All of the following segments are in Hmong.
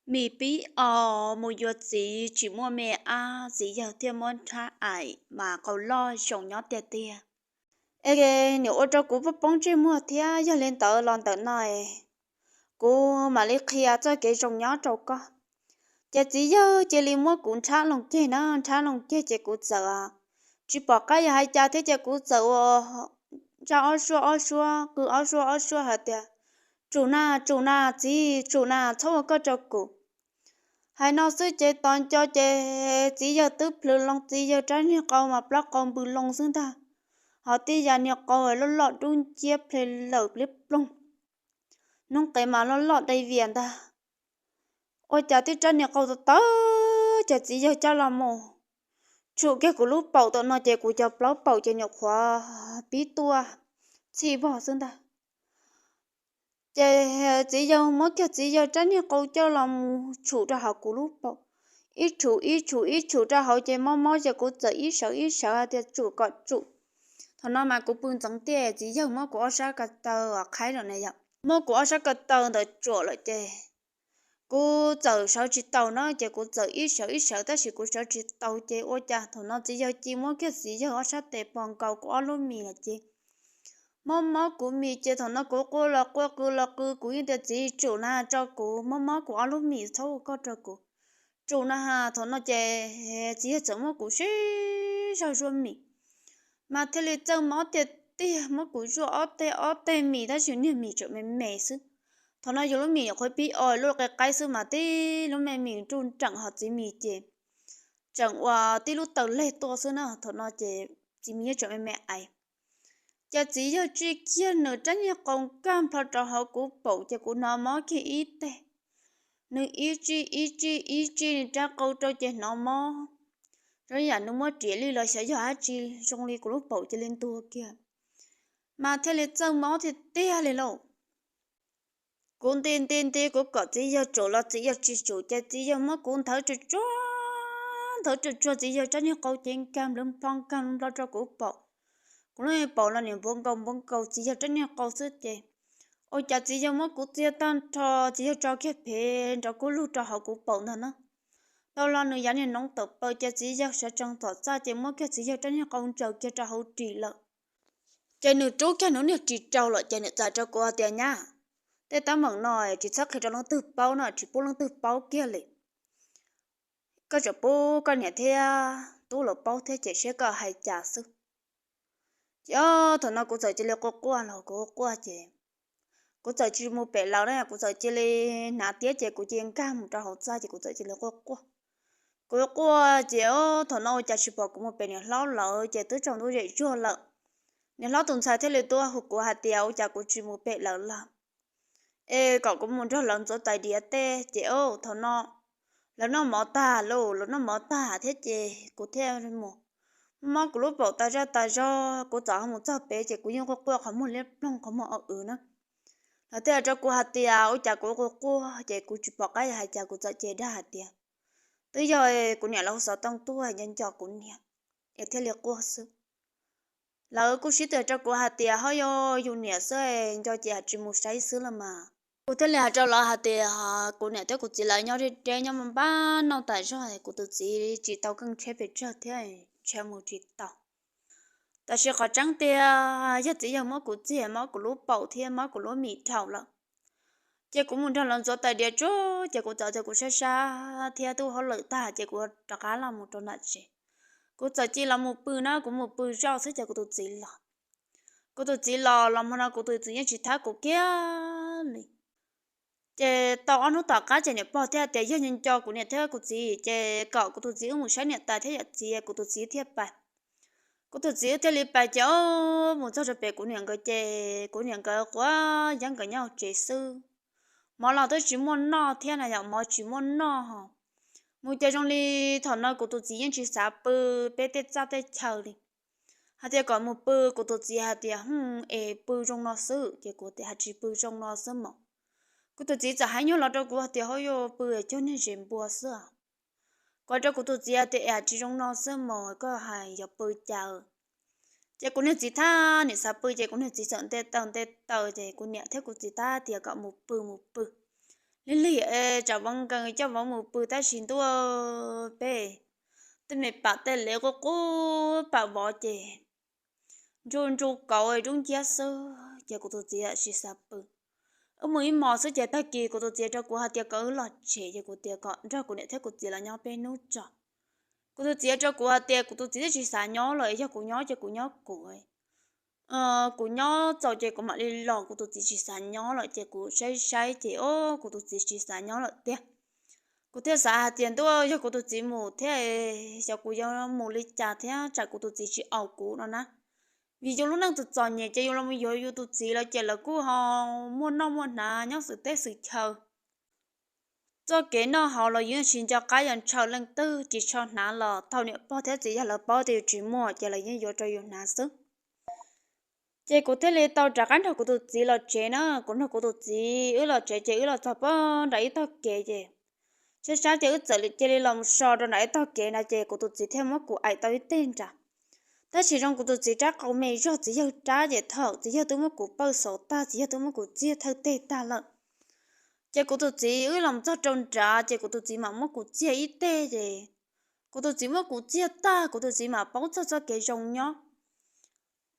Mis pib os, mus yuav txiv tsis muaj me ab, txiv yawg thiaj muab nrhab aim mas qau loj zoo nyob tiag tiag. Es nws ua rau kuv poob poob ntsej muag thiab. Yog li ntawd los ntawm no kuv mam li qhia txoj kev zoo nyob rau koj. Ces txiv yawg cia li muab kuv nrhab loo ceg na, nrhab loo ceg ces kuv txawm tsis pom qab yuav hais cas thiab ces kuv txawm ua ntsaj ob suab ob suab, qw ob suab ob suab hais tias, tsum na, tsum na, txiv, tsum na, txhob ua koj rau kuv. Hais no xwb ces tos nco ces txiv yawg twb plhws loo, txiv yawg rab niag qau mas plaub qau npws loo xwb ntag. Ho tib yam niag qau loj loj dub nciab ple lawm pliab ploog, noob qes mas loj loj dai vias ntag. Ua cas tib rab niag qau tawv tawv ces txiv yawg coj los mus tshum kiag kuv lub paum tam no ces kuv cov plaub paum ces nyuam qhuav pib tuaj txhij vog xwb ntag. Ces txiv yawg muab kiag txiv yawg rab niag qau coj los mus tshum rau hauv kuv lub paum, ib tshum ib tshum ib tshum rau hauv ces mob mob ces kuv txawm ib sawv ib sawv hais tias tsum kom tsum. Thaum no mas kuv pw ntxeev tiaj, txiv yawg muab kuv ob sab ko taw qhaib lawm na yom, muab kuv ob sab ko taw ntawd tsuam lawm ces kuv txawm sawv tsis taus na ces kuv txawm ib sawv ib sawv tab sis kuv sawv tsis taus ces ua cas thaum no txiv yawg cia muab kiag txiv yawg ob sab tes pos nkaus kuv ob lub mis lawm ces mob mob kuv mis ces thaum no kuv quaj los quaj qw los qw kuv yeej tias txiv tsum na tso kuv, mob mob kuv ob lub mis txhob ua koj rau kuv, tsum na ha. Thaum no ces txiv yawg txawm muab kuv sib zog zuaj mis mas thiaj li txawj mob tiag tiag, muab kuv zuaj ob teg ob teg mis tab sis niag mis tseem me me xwb. Thaum no yus lub mis nyuam qhuav pib o lub qe qaib xwb mas tib lub me mis nruj nreem ho txiv mis ces tseem ua tib lub taw leg tuaj xwb na, thaum no ces txiv mis yeej tseem me me aiv. Ces txiv yawg tsim kiag nws rab niag qau nkag nplho rau hauv kuv paum ces kuv hnov mob kiag ib teg. Nws ib tsim ib tsim ib tsim nws rab qau rau ces hnov mob zoo yam nws muab riam lij los xyov yog dab tsi zoo li kuv lub paum cia li ntuag kiag mas thiaj li txawj mob tiag tiag li lauj. Kuv nti nti nti kuv kom txiv yawg tsum los txiv yawg tsis tsum ces txiv yawg muab kuv nthawv tsuag tsuag, nthawv tsuag tsuag txiv yawg rab niag qau ces nkag nplho nkag nplho rau kuv paum. Kuv lub paum los nim npuav nkaus npuav nkaus txiv yawg rab niag qau xwb ces ua cas txiv yawg muab kuv txiav tag nrho, txiv yawg tso kiag phev nrov kub lug rau hauv kuv paum ntag na. Tau los nws yav niag noov tawm plaws ces txiv yawg sawv tsees tom txaj ces muab kiag txiv yawg rab niag qau ntsaws kiag rau hauv ris lawm. Ces nws rub kiag nws niag ris rau lawm ces nws txawm rau kuv hais tias nyab, tej teeb meem no tsis txhob qhia rau leej twg paub no, tsis pub leej twg paub kiag li. Koj tseem pub koj niam thiab tub lawv paub thiab ces seb koj hais cas xwb. Ces thaum no kuv txawm cia li quaj quaj los kuv quaj ces kuv txawm tsis mus pem lawv na, kuv txawm cia li hnav tiab ces kuv cia li nkag mus rau hauv txaj ces kuv txawm cia li quaj quaj. Kuv quaj ces thaum no ua cas tsis pom kuv mus pem niam hlob lawv ces twb tsaus ntuj zem zuag lawm. Niam hlob tus ntxhais thiaj li tuaj hu kuv hais tias ua cas kuv tsis mus pem lawv lawm es kom kuv mus nrog lawv ntxuav tais diav tej ces thaum no lawv noj mov tag lauj, lawv noj mov tag thiab ces kuv thiaj mus. Mob kuv lub paum tas zaj tas zog, kuv txawm ho mus txog pem ces kuv yeej quaj quaj qhov muag liab ploog qhov muag o w na. Lawv thiaj hais rau kuv hais tias ua cas kuv quaj quaj ces kuv tsis pom qab hais cas kuv txawm ces dag hais tias twb yog kuv niam lawv hu xov tooj tuaj nco nco kuv niam es thiaj li quaj xwb. Lawv kuj sib tw rau kuv hais tias ho yog yus niam xwb nco ces hais tsis mus saib xwb los mas. Kuv thiaj li hais rau lawv hais tias kuv niam thiab kuv txiv lawv nyob deb deb nyob npab noj tas zog, kuv tus txiv tsis tau keej tsheb pes tsawg thiab ntshe mus tsis tau. Tab sis qhov tseeb tiag yog txiv yawg muab kuv txiag mob kuv lub paum thiab mob kuv lub mis dhau lawm. Ces kuv mus nrog lawv ntxuav tais diav tsuag ces kuv txawm tias kuv sab sab thiab twb ua hauj lwm tag ces kuv rov qab los mus rau nram tsev. Kuv txawm cia los mus pw na, kuv mus pw zoj xwb ces kuv tus txiv los. Kuv tus txiv los los hmo no kuv tus txiv yeej tsis thab kuv kiag li. Ces tau ob hnub tom qab ces niam pog thiaj tias yog nco nco kuv niam thiab kuv txiv ces kom kuv tus txiv wb mus saib niam tais thiab yawm txiv, kuv tus txiv thiaj pais. Kuv tus txiv wb thiaj li pais ces mus txog rau pem kuv niam nkawd ces kuv niam nkawd quav yeeb nkawd nyob hauv tsev xwb. Mov los twb tsis muaj noj thiab na yom, mov tsis muaj noj ho. Mus ces zoo li thaum no kuv tus txiv yeej tsis xav pw peb tej txaj tej chaw li. Hais tias kom mus pw, kuv tus txiv hais tias hu es pw zoo no xwb ces kuv tias hais tsis pw zoo no xwb mas. Kuv tus txiv txawm hais nyuag los rau kuv hais tias ho yuav pw cuag niag zes npua xwb. Kuv hais rau kuv tus txiv hais tias es hais tsis zoo no xwb mas koj hais yuav pw cas. Ces kuv niag txiv thab niam xav pw ces kuv niag txiv txawm nte taw nte taw ces kuv niam thiab kuv txiv thab tias kom mus pw mus pw. Lig lig es tsam vov nkees coj vov mus pw tab sis ntuj peb tej me pam tej lev qub qub pam vov ces ntsuj ntsuj kauv dub nciab xwb ces kuv tus txiv tsis xav pw. Wb mus ib hmos xwb ces tag kis kuv tus txiv rau kuv hais tias kom wb los tsev ces kuv tias kom nrog kuv niam thiab kuv txiv los nyob peb hnub tso. Kuv tus txiv rau kuv hais tias kuv tus txiv twb tsis xav nyob lawm, yog kuv nyob ces kuv nyob kuv, kuv nyob txaus ces kuv mam li los, kuv tus txiv tsis xav nyob lawm ces kuv saib saib ces o, kuv tus txiv tsis xav nyob lawm tiag. Kuv thiaj xav hais tias ntuj, yog kuv tus txiv mus thiab xyov kuv yuav mus li cas thiab tsam kuv tus txiv tsis aus kuv no na. Vim yus lub neej txom txom nyem ces yus los yuav yus tus txiv lawm ces lawv kuj ho muaj noj muaj hnav nyob xwm teb xwm chaw. Txoj kev noj haus los yus yeej tsis nco qab yuav ntshaw leej twg, ris tsho hnav los thaum niam pog thiab txiv yawg lawv paub tias yus tsis muaj ces lawv yeej yuav rau yus hnav xwb. Ces kuv thiaj li tau rov qab nrog kuv tus txiv los tsev na. Kuv nrog kuv tus txiv wb los tsev ces wb los txog pem nram ib tog kev ces sab sab ces wb txawm cia li los mus so rau nram ib tog kev na ces kuv tus txiv thiaj muab kuv aim tau ib teg nrad. Tab sis zoo kuv tus txiv rab qau me zog, txiv yawg rab ces thaum txiv yawg twb muab kuv pawj xauv tag, txiv yawg twb muab kuv txiag thawj teg tag lawm. Ces kuv tus txiv wb los txog rau nrad ces kuv tus txiv mam muab kuv txiag ib teg ces kuv tus txiv muab kuv txiag tag kuv tus txiv mam paub txog txoj kev zoo nyob.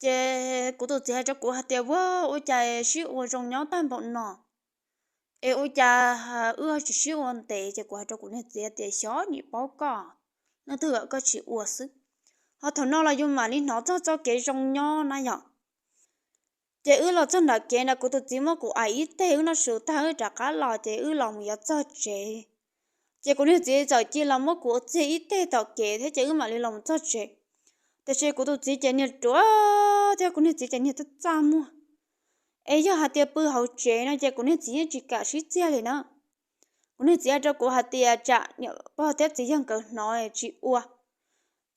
Ces kuv tus txiv hais rau kuv hais tias, Ua, ua cas sib ua zoo nyob tag npaum no, es ua cas wb tsis sib ua ntev? Ces kuv hais rau kuv niag txiv tias, Xyov, nim paub koj, leej twg kom koj tsis ua xwb. Ho thaum no los yus mam li hnov txog txoj kev zoo nyob na yom. Ces wb los txog nram kev na, kuv tus txiv muab kuv aim ib teg, wb noj su tag wb rov qab los ces wb los mus yuav txog tsev. Ces kuv niag txiv txawm cia los muab kuv txiag ib teg tom kev thiab ces wb mam li los mus txog tsev. Tiam sis kuv tus txiv ces niag ruam thiab kuv niag txiv ces niag txaj txaj muag. Es yog hais tias pw hauv tsev no ces kuv niag txiv yeej tsis kam sib txiag li na. Kuv niag txiv hais rau kuv hais tias tsam niam pog thiab txiv yawg nkawd hnov tsis ua.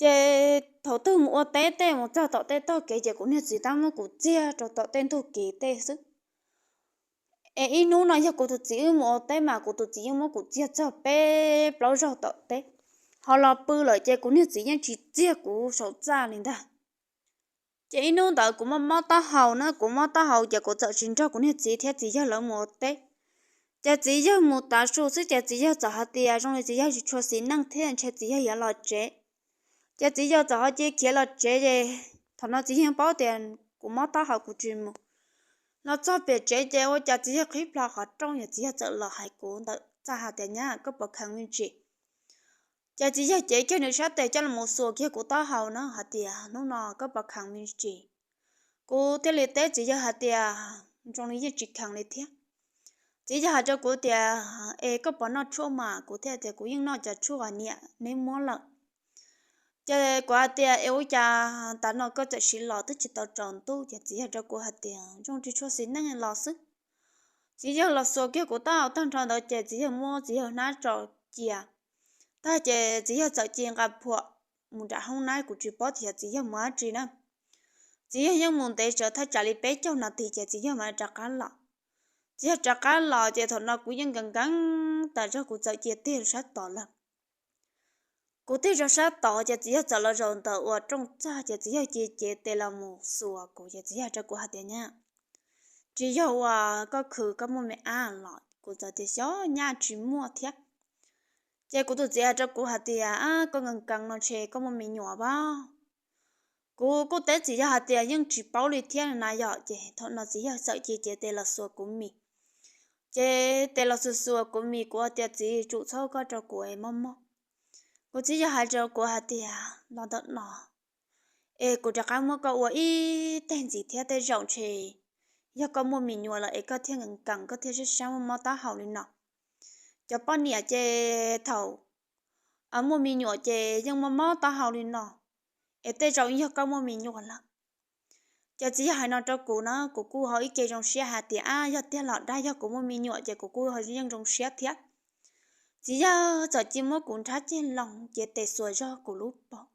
Ces thaum twg mus ua teb tej mus txog tom tej tog kev ces kuv niag txiv tab muab kuv txiag rau tom tej ntug kev tej xwb. Es ib hnub no yog kuv tus txiv wb mus ua teb mas kuv tus txiv yeej muab kuv txiag txog peb plaub zaug tom teb. Ho los pw lawm ces kuv niag txiv yeej tsis txiag kuv saum txaj li ntag. Ces ib hnub ntawd kuv mob mob taub hau na, kuv mob taub hau ces kuv txawm tsis nrog kuv niag txiv thiab txiv yawg lawv mus ua teb. Ces txiv yawg mus tav su xwb ces txiv yawg txawm hais tias zoo li txiv yawg tsis tshua xis neej thiab ntshe txiv yawg yuav los tsev. Ces txiv yawg txawm ho cia khiav los tsev ces thaum no txiv yawg paub tias kuv mob taub hau kuv tsis mus. Los txog pem tsev ces ua cas txiv yawg qhib plho qhov rooj es txiv yawg txawm los hais kuv ntawm txaj hais tias, Nyab, koj puas kheev me ntsis? Ces txiv yawg cev kiag nws sab tes coj los mus xuas kiag kuv taub hau na hais tias, Hnub no koj puas kheev me ntsis? Kuv thiaj li teb txiv yawg hais tias, Zoo li yeej tsis kheev li thiab. Txiv yawg hais rau kuv tias, Es koj puas noj tshuaj mas? Kuv thiaj tias, Kuv yeej noj cov tshuaj uas niam neb muab lawm. Ces kuv hais tias, Es ua cas tav no koj txawm siv los twb tsis tau tsaus ntuj? Ces txiv yawg rau kuv hais tias, Zoo li tshuaj xis neej los xwb. Txiv yawg los xuas kiag kuv taub hau tag nrho ntawd ces txiv yawg muab txiv yawg hnab tso cia tag ces txiv yawg txawm cia nqa phuam mus nram hoob nab, kuv tsis paub tias txiv yawg mus dab tsi na. Txiv yawg yeej mus ntev tsawv thaj tsam li peb caug nas this ces txiv yawg mam rov qab los. Txiv yawg rov qab los ces thaum no kuv yeej nkees nkees tas zog kuv txawm cia tig sab tod lawm. Kuv tig rau sab tod ces txiv yawg txawm los zaum ntawm uas rooj txaj ces txiv yawg cia cev tes los mus xuas kuv ces txiv yawg rau kuv hais tias, Nyab, tsis yog uas koj khwv koj muaj me ab los? Kuv txawm tias, Xyov, nyaj tsis muaj thiab. Ces kuv tus txiv hais rau kuv hais tias, Koj nkees nkees no ntshe koj muaj me nyuam pab. Kuv kuj teb txiv yawg hais tias, Yeej tsis paub li thiab na yom. Ces thaum no txiv yawg txawm cia cev tes los xuas kuv mis. Ces tes los xuas xuas kuv mis, kuv hais tias, Txiv, tsum txhob koj rau kuv es mob mob. Kuv txiv yawg hais rau kuv hais tias, Los ntawm no es kuv rov qab muab koj ua ib teg ntxiv thiab, tej zaum ntshe yog koj muaj me nyuam lawm es koj thiaj nkees nkees, koj thiaj sab sab mob mob taub hau li no. Cov poj niam ces thaum muaj me nyuam ces yeej mob mob taub hau li no, es tej zaum yog koj muaj me nyuam lawm. Ces txiv yawg hais no rau kuv na, kuv kuj ho ib ke zoo siab hais tias, Ab, yog tiag los dag, yog kuv muaj me nyuam ces kuv kuj yeej zoo siab thiab. Txiv yawg txawm cia muab kuv nrhab ceg loo, cev tes xuas zog kuv lub paum.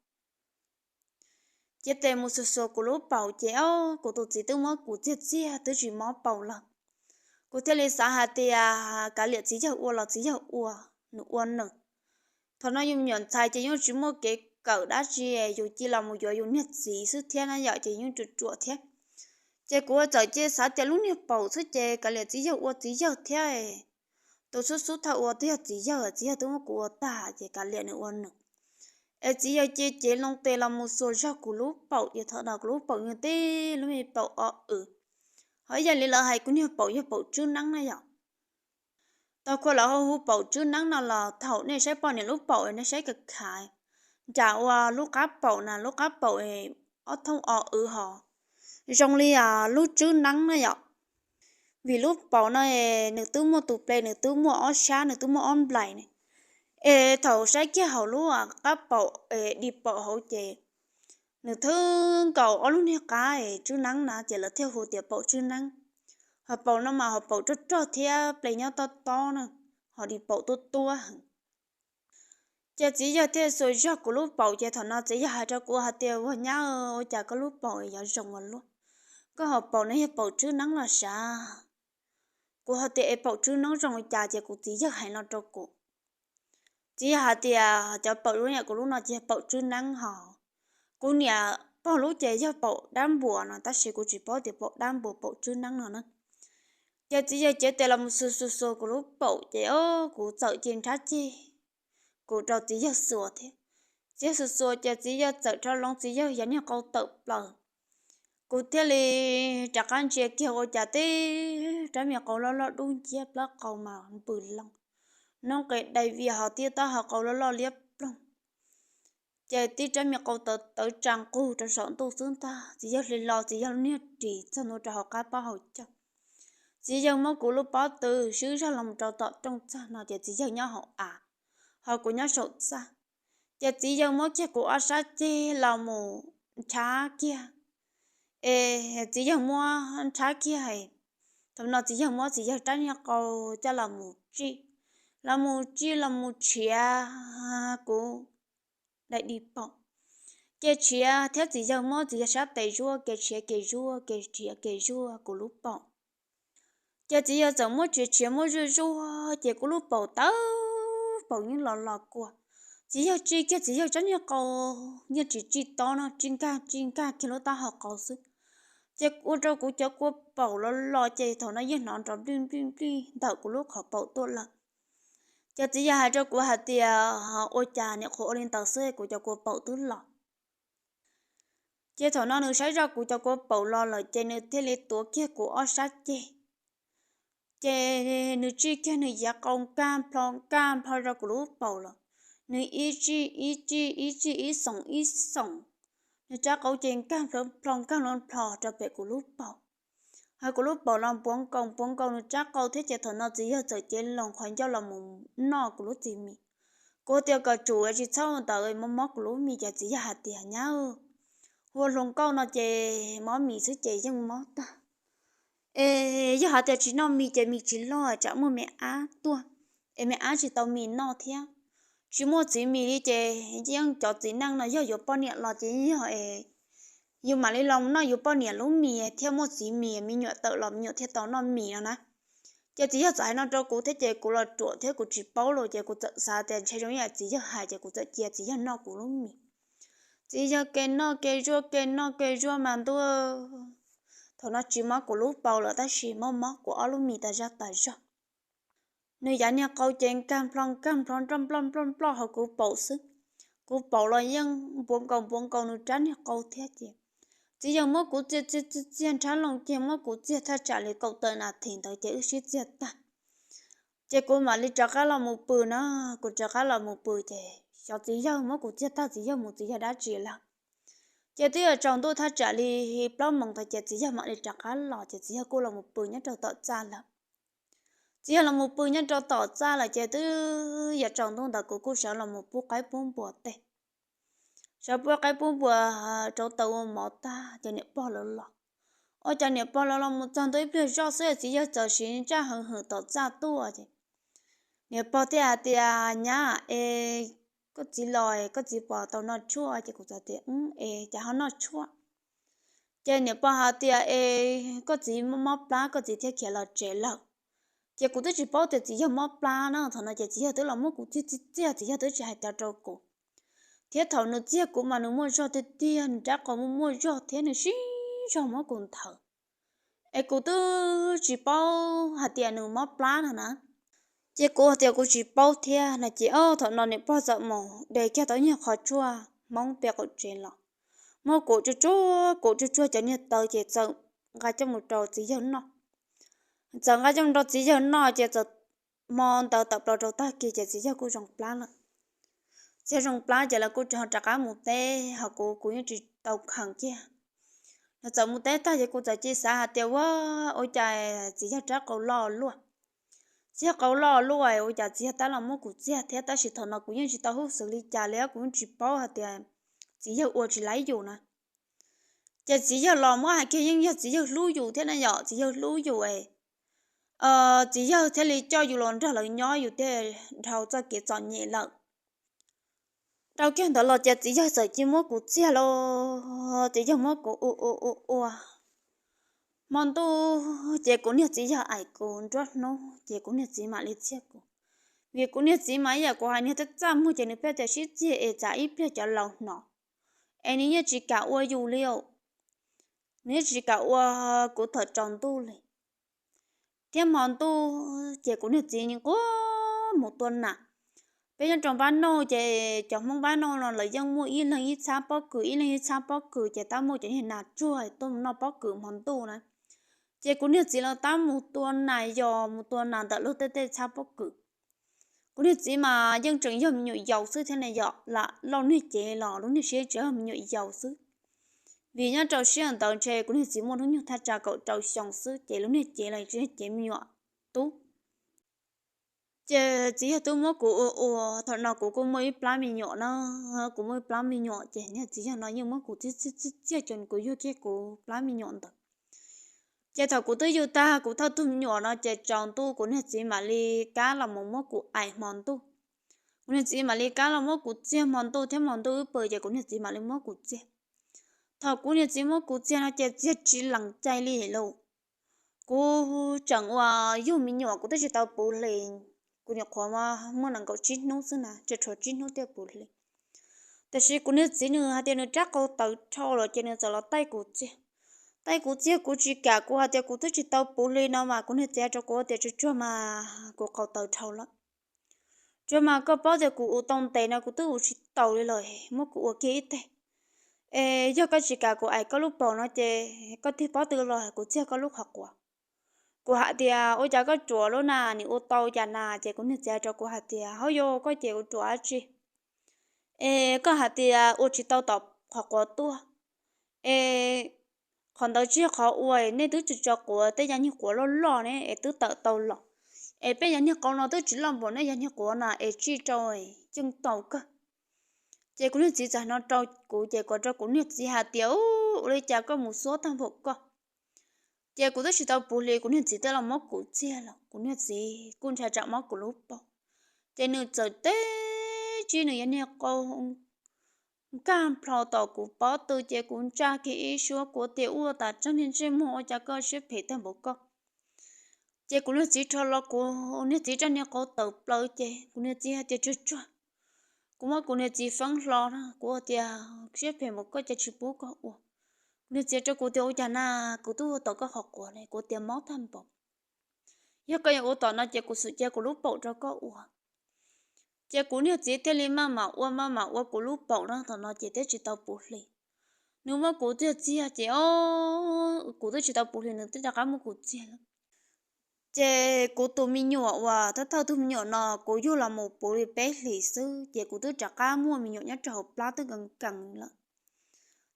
Cev tes mus xuas xuas kuv lub paum ces, o, kuv tus txiv twb muab kuv txiag txiag twb tsis mob paum lawm. Kuv thiaj li xav hais tias, Kav liam txiv yawg ua los txiv yawg ua, nws ua nws. Thaum no yus me nyuam ntxhais ces yeej tsis muaj kev kawm dab tsi, yus cia los mus yuav yus niag txiv xwb thiab na yom, ces yeej ruam ruam thiab. Ces kuv txawm cia xav tias lub niag paum xwb ces kav liam txiv yawg ua txiv yawg thiab. Tus xub xub thaum ua twb yog txiv yawg, txiv yawg twb muab kuv ua tag ces kav liam nws ua nws. Es txiv yawg cia cev loo tes los mus xuas zog kuv lub paum, ces thaum no kuv lub paum yog tib lub me paum o w. Ho ib yam li lawv hais kuv niag paum yog paum tswb neeb na yom. Tau khuas lawv hu paum tswb neeb no los thaum nej saib poj niam lub paum nej saib khav khav, nram ua lub qab paum na, lub qab paum ob thooj o w ho zoo li lub tswb neeb na yom. Vim lub paum no nws twb muaj tus ple, nws twb muaj ob sab, nws twb muaj ob nplais ne. Es thaum saib kiag hauv lub qab paum, di paum hauv ces nws thwb nkaus ob lub niag qab tswb neeb na ces lawv thiaj hu tias paum tswb neeb. Ho paum no mas ho paum rog rog thiab ple nyob tob tob na, ho di paum tuab tuab heev. Ces txiv yawg thiaj xuas zog kuv lub paum, ces thaum no txiv yawg hais rau kuv hais tias, ua nyab, ua cas koj lub paum yuav zoo ua luaj? Koj ho paum no yog paum tswb neeb los sav? Kuv ho tias es paum tswb neeb zoo li cas ces kuv txiv yawg hais no rau kuv. Txiv yawg hais tias cov paum lub niam kuv lub no ces yog paum tswb neeb ho. Kuv niam pog lub ces yog paum dab npuas no tab sis kuv tsis paub tias paum dab npuas paum tswb neeb no na. Ces txiv yawg cev tes los mus xuas xuas xuas kuv lub paum ces kuv txawm cia nrhab ceg, kuv rau txiv yawg xuas thiab. Txiv yawg xuas xuas ces txiv yawg txawm rho loo txiv yawg yav niag qau tawm plaws. Kuv thiaj li rov qab ntsia kiag ua cas tib rab me qau loj loj dub nciab, plaub qau mas npws loo, noob qes dai vias ho tib taub hau qau loj loj liab ploog. Ces tib rab me qau tawv tawv tsa nqug rau saum ntuj xwb ntag. Txiv yawg hli los txiv yawg lub niag ris txog ntua rau hauv qab pob hauv caug. Txiv yawg muab kuv lub pob tw swb zog los rau tom rooj txag no ces txiv yawg nyob hauv av, ho kuv nyob saum txaj. Ces txiv yawg muab kiag kuv ob sab ceg los mus nrhab kiag. Es txiv yawg muab nrhab kiag, thaum no txiv yawg muab txiv yawg rab niag qau coj los mus tsij, los mus tsij los mus tshiav kuv daim di paum. Ces tshiav thiab txiv yawg muab txiv yawg sab tes zuaj, ces tshiav ces zuaj, ces tshiav ces zuaj kuv lub paum. Ces txiv yawg txawm muab tshiav tshiav muab zuaj zuaj ces kuv lub paum tawv paum yeej los los kua. Txiv yawg tsij kiag txiv yawg rab niag qau, yeej tsis tsij tob no, tsij nkag tsij nkag kiag lub taub hau qau xwb. Ces ua rau kuv cov kua paum los los ces thaum no yeej hnov nrov nplij nplij nplij ntawm kuv lub qhov paum tuaj lawm. Ces txiv yawg hais rau kuv hais tias, ua cas niam qhuav ua li ntawd xwb kuv cov kua paum twb los. Ces thaum no nws saib zoj kuv cov kua paum los lawm ces nws thiaj li tuav kiag kuv ob sab ceg. Ces nws tsij kiag nws yav qau nkag nplho nkag nplho rau kuv lub paum los. Nws ib tsij ib tsij ib tsij ib xoom ib xoom, nws rab qau ces nkag nplho nkag nplho rau pem kuv lub paum. Ho kuv lub paum los npuav nkaus npuav nkaus nws rab qau thiab ces thaum no txiv yawg txawm cev loo qhov ncauj los mus noj kuv lub txiv mis. Kuv tias kom tsum tsis txhob ua ntawd, mob mob kuv lub mis ces txiv yawg hais tias, nyab, ua hluas nkauj no ces mob mis xwb ces yeej mob tag. Es yog hais tias tsis noj mis ces mis tsis loj tsam muaj me ab tuaj, es me ab tsis tau mis noj thiab. Tsis muaj txiv mis li ces yeej cov txiv neej no yog yuav poj niam los ces yog yus mam li los noj yus poj niam lub mis thiaj muaj txiv mis, me nyuam tawm los me nyuam thiaj tau noj mis no na. Ces txiv yawg txawm hais no rau kuv thiab ces kuv los ruam thiab kuv tsis paub los ces kuv txawm xav tias ntshe zoo ib yam txiv yawg hais ces kuv txawm cia txiv yawg noj kuv lub mis. Txiv yawg ke noj ke zuaj ke noj ke zuaj mas ntuj, thaum no tsis mob kuv lub paum lawm tab sis mob mob kuv ob lub mis tas zog tas zog. Nws yav niag qau ces nkag nplho nkag nplho nroj nploj nploj nploj hauv kuv paum xwb. Kuv paum los yeej npuav nkaus npuav nkaus nws rab niag qau thiab ces txiv yawg muab kuv txiag txiag txiag txiag nrhab loo kiag muab kuv txiag thaj tsam li kaum tawm nas this ntawd ces wb sib txiag tag. Ces kuv mam li rov qab los mus pw na, kuv rov qab los mus pw ces xyov txiv yawg muab kuv txiag tag txiv yawg mus txiv yawg dab tsi lawm. Ces twb yuav tsaus ntuj thaj tsam li plaub moos tag ces txiv yawg mam li rov qab los ces txiv yawg kuj los mus pw nyob rau tom txaj lawm. Txiv yawg los mus pw nyob rau tom txaj lawm ces twb yuav tsaus ntuj ntawd kuv kuj sawv los mus pub qaib pub npua tej. Sawv pub qaib pub npua rauv taws ua mov tag ces niam pog lawv los. Ua cas niam pog lawv los mus txog ntua ib pliag zoj xwb txiv yawg txawm siv ntsaj heev hwm tom txaj tuaj ces niam pog thiaj hais tias, nyab, es koj txiv los koj txiv puas tau noj tshuaj? Ces kuv txawm tias, es cas ho noj tshuaj? Ces niam pog hais tias, es koj txiv mob plab koj txiv thiaj khiav los tsev lawm. Ces kuv twb tsis paub tias txiv yawg mob plab na, thaum no ces txiv yawg twb los muab kuv txiag txiag txiag, txiv yawg twb tsis hais cas rau kuv. Thiab thaum nws txiag kuv mas nws muaj zog tiag tiag, nws rab qau muaj muaj zog thiab nws sib zog muab kuv nthawv. Es kuv twb tsis paub hais tias nws mob plab no na. Ces kuv tias kuv tsis paub thiab no ces ob thaum no niam pog txawm mus de kiag tau nyuag qhov tshuaj hmoob pem qaum tsev los, muab kuv tsuag tsuag, kuv tsuag tsuag cov niag taw ces txawm nqa coj mus rau txiv yawg noj. Txawm nqa coj mus rau txiv yawg noj ces txawm hmo ntawd tawm plaws rau tag kis ces txiv yawg kuj zoo plab lawm. Txiv yawg zoo plab ces lawv kuj rov qab mus teb, ho kuv kuv yeej tsis tau kheev kiag. Lawv txawm mus teb tag ces kuv txawm cia xav hais tias ua, ua cas txiv yawg rab qau loj luaj. Txiv yawg qau loj luaj ua cas txiv yawg tab los muab kuv txiag thiab, tab sis thaum no kuv yeej tsis tau hub xwm li cas li, kuv yeej tsis paub hais tias txiv yawg ua tsis laib yus na. Ces txiv yawg los muab hais kiag yeej yog txiv yawg hlub yus thiab na yom, txiv yawg hlub yus, txiv yawg thiaj li coj yus los nrog lawv nyob yus thiaj dhau txoj kev txom nyem lawm. Dhau kiag ntawd los ces txiv yawg txawm cia muab kuv txiag los, txiv yawg muab kuv ua ua ua ua. Hmo ntuj ces kuv niag txiv yawg aim kuv nruab hnub ces kuv niag txiv mam li txiag kuv. Vim kuv niag txiv mas ib yam kuv hais niag txaj txaj muag ces nws pheej tias sib txiag es tsam ib pliag cov laus hnov, es nws yeej tsis kam ua yus li, nws yeej tsis kam ua kuv thaum tsaus ntuj li. Thiab hmo ntuj ces kuv niag txiv nquag mus tua nas. Peb nyob rau npab nauj ces cov Hmoob npab nauj no lawv yeej muaj ib leeg ib txhab pob kws, ib leeg ib txhab pob kws ces tab muaj cov niag nas tsuag tuaj mus noj pob kws hmo ntuj na. Ces kuv niag txiv los tab mus tua nas, yog mus tua nas ntawm luag tej tej txhab pob kws. Kuv niag txiv mas yeej tseem yog me nyuam yaus xwb thiab na yom, lam lauj niag cev los lub niag siab tseem yog me nyuam yaus xwb. Vim nyob rau sij hawm ntawd ntshe kuv niag txiv muaj hnub nyoog thaj tsam kaum rau xyoo xwb ces lub niag cev los tseem yog cev me nyuam tub. Ces txiv yawg twb muab kuv ua ua, thaum no kuv kuj muaj ib plab me nyuam na, kuv muaj ib plab me nyuam ces niag txiv yawg no yeej muab kuv txiag txiag txiag txiag ces kuv yug kiag kuv plab me nyuam ntawd. Ces thaum kuv twb yug tag kuv thawj tug me nyuam no ces tsaus ntuj kuv niag txiv mam li kab los mus muab kuv aim hmo ntuj. Kuv niag txiv mam li kab los muab kuv txiag hmo ntuj thiab hmo ntuj wb pw ces kuv niag txiv mam li muab kuv txiag. Thaum kuv niag txiv muab kuv txiag no ces txiag tsis lees cai li lauj. Kuv tseem ua yug me nyuam kuv twb tsis tau puv hlis, kuv nyuam qhuav muaj nees nkaum tsib hnub xwb na, tsuas tshuav tsib hnub thiaj puv hlis. Tiam sis kuv niag txiv nws hais tias nws rab qau tawv dhau lawm ces nws txawm los taij kuv txiag. Taij kuv txiag kuv tsis kam, kuv hais tias kuv twb tsis tau puv hlis no mas kuv niag txiv hais rau kuv tias tsuag tsuag mas kuv qau tawv dhau lawm. Tsuag mas koj paub tias kuv ua tau ntev no kuv twb ua tsis taus li lawm, muab kuv ua kiag ib teg. Es yog koj tsis kam kuv aim koj lub paum no ces koj tig pob tw los kuv txiag koj lub qhov quav. Kuv hais tias ua cas koj ruam lub na, nim ua tau cas na, ces kuv niag txiv hais rau kuv hais tias hauj yus koj ces kuv ruam dab tsi. Es koj hais tias ua tsis tau tom qhov quav tuaj, es qhov ntawd tsis yog qhov ua, nej twb tsis tso quav, tej yam niag quav loj loj ne es twb tawm tau los, es peb yam niag qau no twb tsis loj npaum nej yam niag quav na es tsij rau yeej tau kawg. Ces kuv niag txiv txawm no rau kuv ces kuv rau kuv niag txiv hais tias ua li cas koj mus xuab tag npaum koj. Ces kuv twb tsis tau puv hlis kuv niag txiv twb los muab kuv txiag los kuv niag txiv kuj ntshai tsam mob kuv lub paum. Ces nws txawm teb tsib nws yog niag qau nkag nplho tom kuv pob tw ces kuv ntsa kiag ib suab kuv tias ua tas tag niag ntsej muag ua cas koj siab phem tag npaum koj. Ces kuv niag txiv rho los kuv niag txiv rab niag qau tawm plaws ces kuv niag txiv hais tias tsuag tsuag. Kuv muab kuv niag txiv feeb hlo na, kuv tias siab phem npaum koj cas tsis pub koj ua. Kuv niag txiv rau kuv tias ua cas na, kuv twb ua tom koj qhov quav ne, kuv tias mob tag npaum. Yog koj yuav ua tom no ces kuv xum cia kuv lub paum rau koj ua. Ces kuv niag txiv thiaj li maj mam ua maj mam ua kuv lub paum na, thaum no ces twb tsis tau puv hlis. Nws muab kuv txiag txiag ces o, kuv twb tsis tau puv hlis nws twb rov qab muab kuv txiag lawm. Ces kuv tus me nyuam uas thawj thawj tus me nyuam no kuv yug los mus puv li peb hlis xwb ces kuv twb rov qab muaj me nyuam nyob rau hauv plab twb nkees nkees lawm.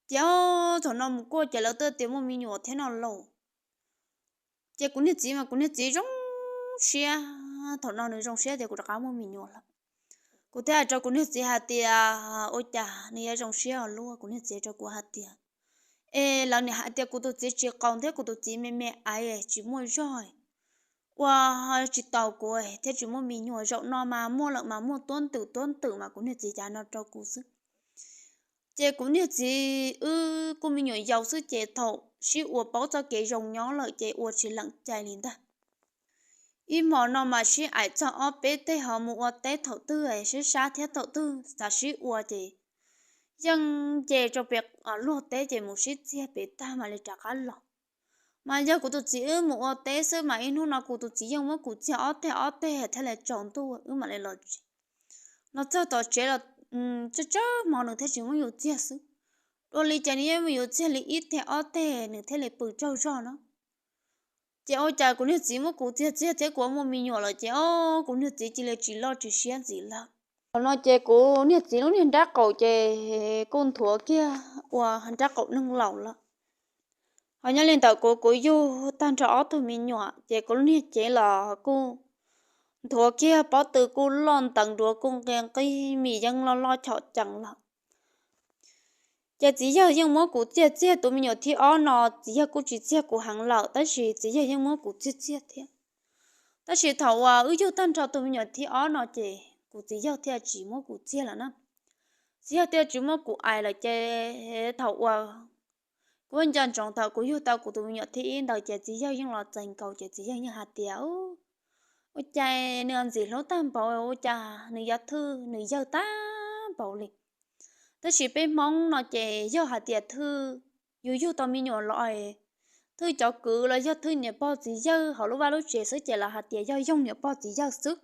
Ces o, thaum no mus kuaj ces lawv twb tias muaj me nyuam thiab no lauj. Ces kuv niag txiv mas kuv niag txiv zoo siab, thaum no nws zoo siab tias kuv rov qab muaj me nyuam lawm. Kuv thiaj hais rau kuv niag txiv hais tias ua cas nws yuav zoo siab ua luaj, kuv niag txiv rau kuv hais tias es lawv niam hais tias kuv tus txiv tsis qaus thiab kuv tus txiv me me aiv tsis muaj zog, ua tsis tau kuv thiab tsis muaj me nyuam, zaum no mas muaj lawm mas muaj tuab ntwm tuab ntwm mas kuv niag txiv cas no rau kuv xwb. Ces kuv niag txiv wb kuj me nyuam yaus xwb ces thaum sib ua paub txoj kev zoo nyob lawm ces ua tsis lees cai li ntag. Ib hmo no mas sib aim txog ob peb teg ho mus ua teb thaum twg sib sab thiab thaum twg xav sib ua ces yeej nce rau pem luag teb ces mus sib txiag pem tag mam li rov qab los. Mas yog kuv tus txiv wb mus ua teb xwb mas ib hnub no kuv tus txiv yeej muab kuv txiag ob teg ob teg thiaj li tsaus ntuj wb mam li los tsev. Los txog tom tsev los tsawg tsawg hmo nws thiaj tsis muab yus txiag xwb. Dua li cas nws yeej muab yus txiag li ib teg ob teg nws thiaj li pw tsaug zog no. Ces ua cas kuv niag txiv muab kuv txiag txiag thiab kuv muaj me nyuam lawm ces kuv niag txiv cia li tsis loj tsis siab ntxiv lawm. Thaum no ces kuv niag txiv lub niag nrab qaum ces kuj nthuav kiag ua nrab qaum neeg laus lawm. Ho nyob li ntawm kuv, kuv yug tag nrho ob tug me nyuam ces kuv lub niag cev los kuj nthuav kiag, pob tw kuj loj nteev duav kuj nqia nqig, mis yeeb loj loj chom cees lawm. Ces txiv yawg yeej muab kuv txiag txiag. Tus me nyuam thib ob no txiv yawg kuj tsis txiag kuv heev lawm tab sis txiv yawg yeej muab kuv txiag txiag thiab. Tab sis thaum uas wb yug tag nrho tus me nyuam thib ob no ces kuv txiv yawg thiaj tsis muab kuv txiag lawm na. Txiv yawg thiaj tsis muab kuv ais lawm ces thaum uas kuv nco ntsoov thaum kuv yug tau kuv tus me nyuam thib ib ntawd ces txiv yawg yeej los txais nkaus ces txiv yawg yeej hais tias, ua cas nws ntxim hlub tag npaum, ua cas nws yuav thwj nws yawg tag npaum li. Tab sis peb Hmoob no ces yog hais tias thwj, yus yug tau me nyuam los, thwj cov kwv los yog thwj niam pog txiv yawg hauv lub vaj lub tsev xwb ces lawv hais tias yog yoog niam pog txiv yawg xwb.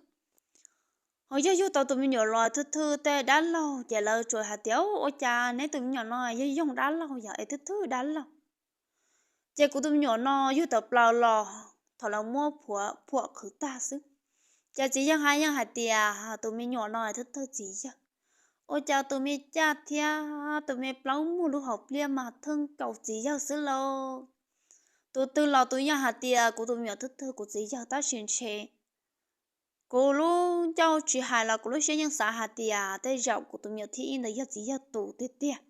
Ho yog yug tau tus me nyuam los thwj thwj tej dab laug ces lawv tsuas hais tias, ua cas neb tus me nyuam no yog yoog dab laug yog es thwj thwj dab laug. Ces kuv tus me nyuam no yug tawm plaws los thaum lawv muab phuam qhwv tag xwb. Ces txiv yawg hais yeej hais tias tus me nyuam no thwj thwj txiv yawg. Ua cas tus me caj thiab tus me plaub muag lub hauv pliaj mas thwj nkaus txiv yawg xwb lauj. Tus twg los tus yeej hais tias kuv tus me nyuam thwj thwj kuv txiv yawg tab sis ntshe kuv lub ncauj tsis hais los kuv lub siab yeej xav hais tias tej zaum kuv tus me nyuam thib ib ntawd yog txiv yawg tus tiag tiag.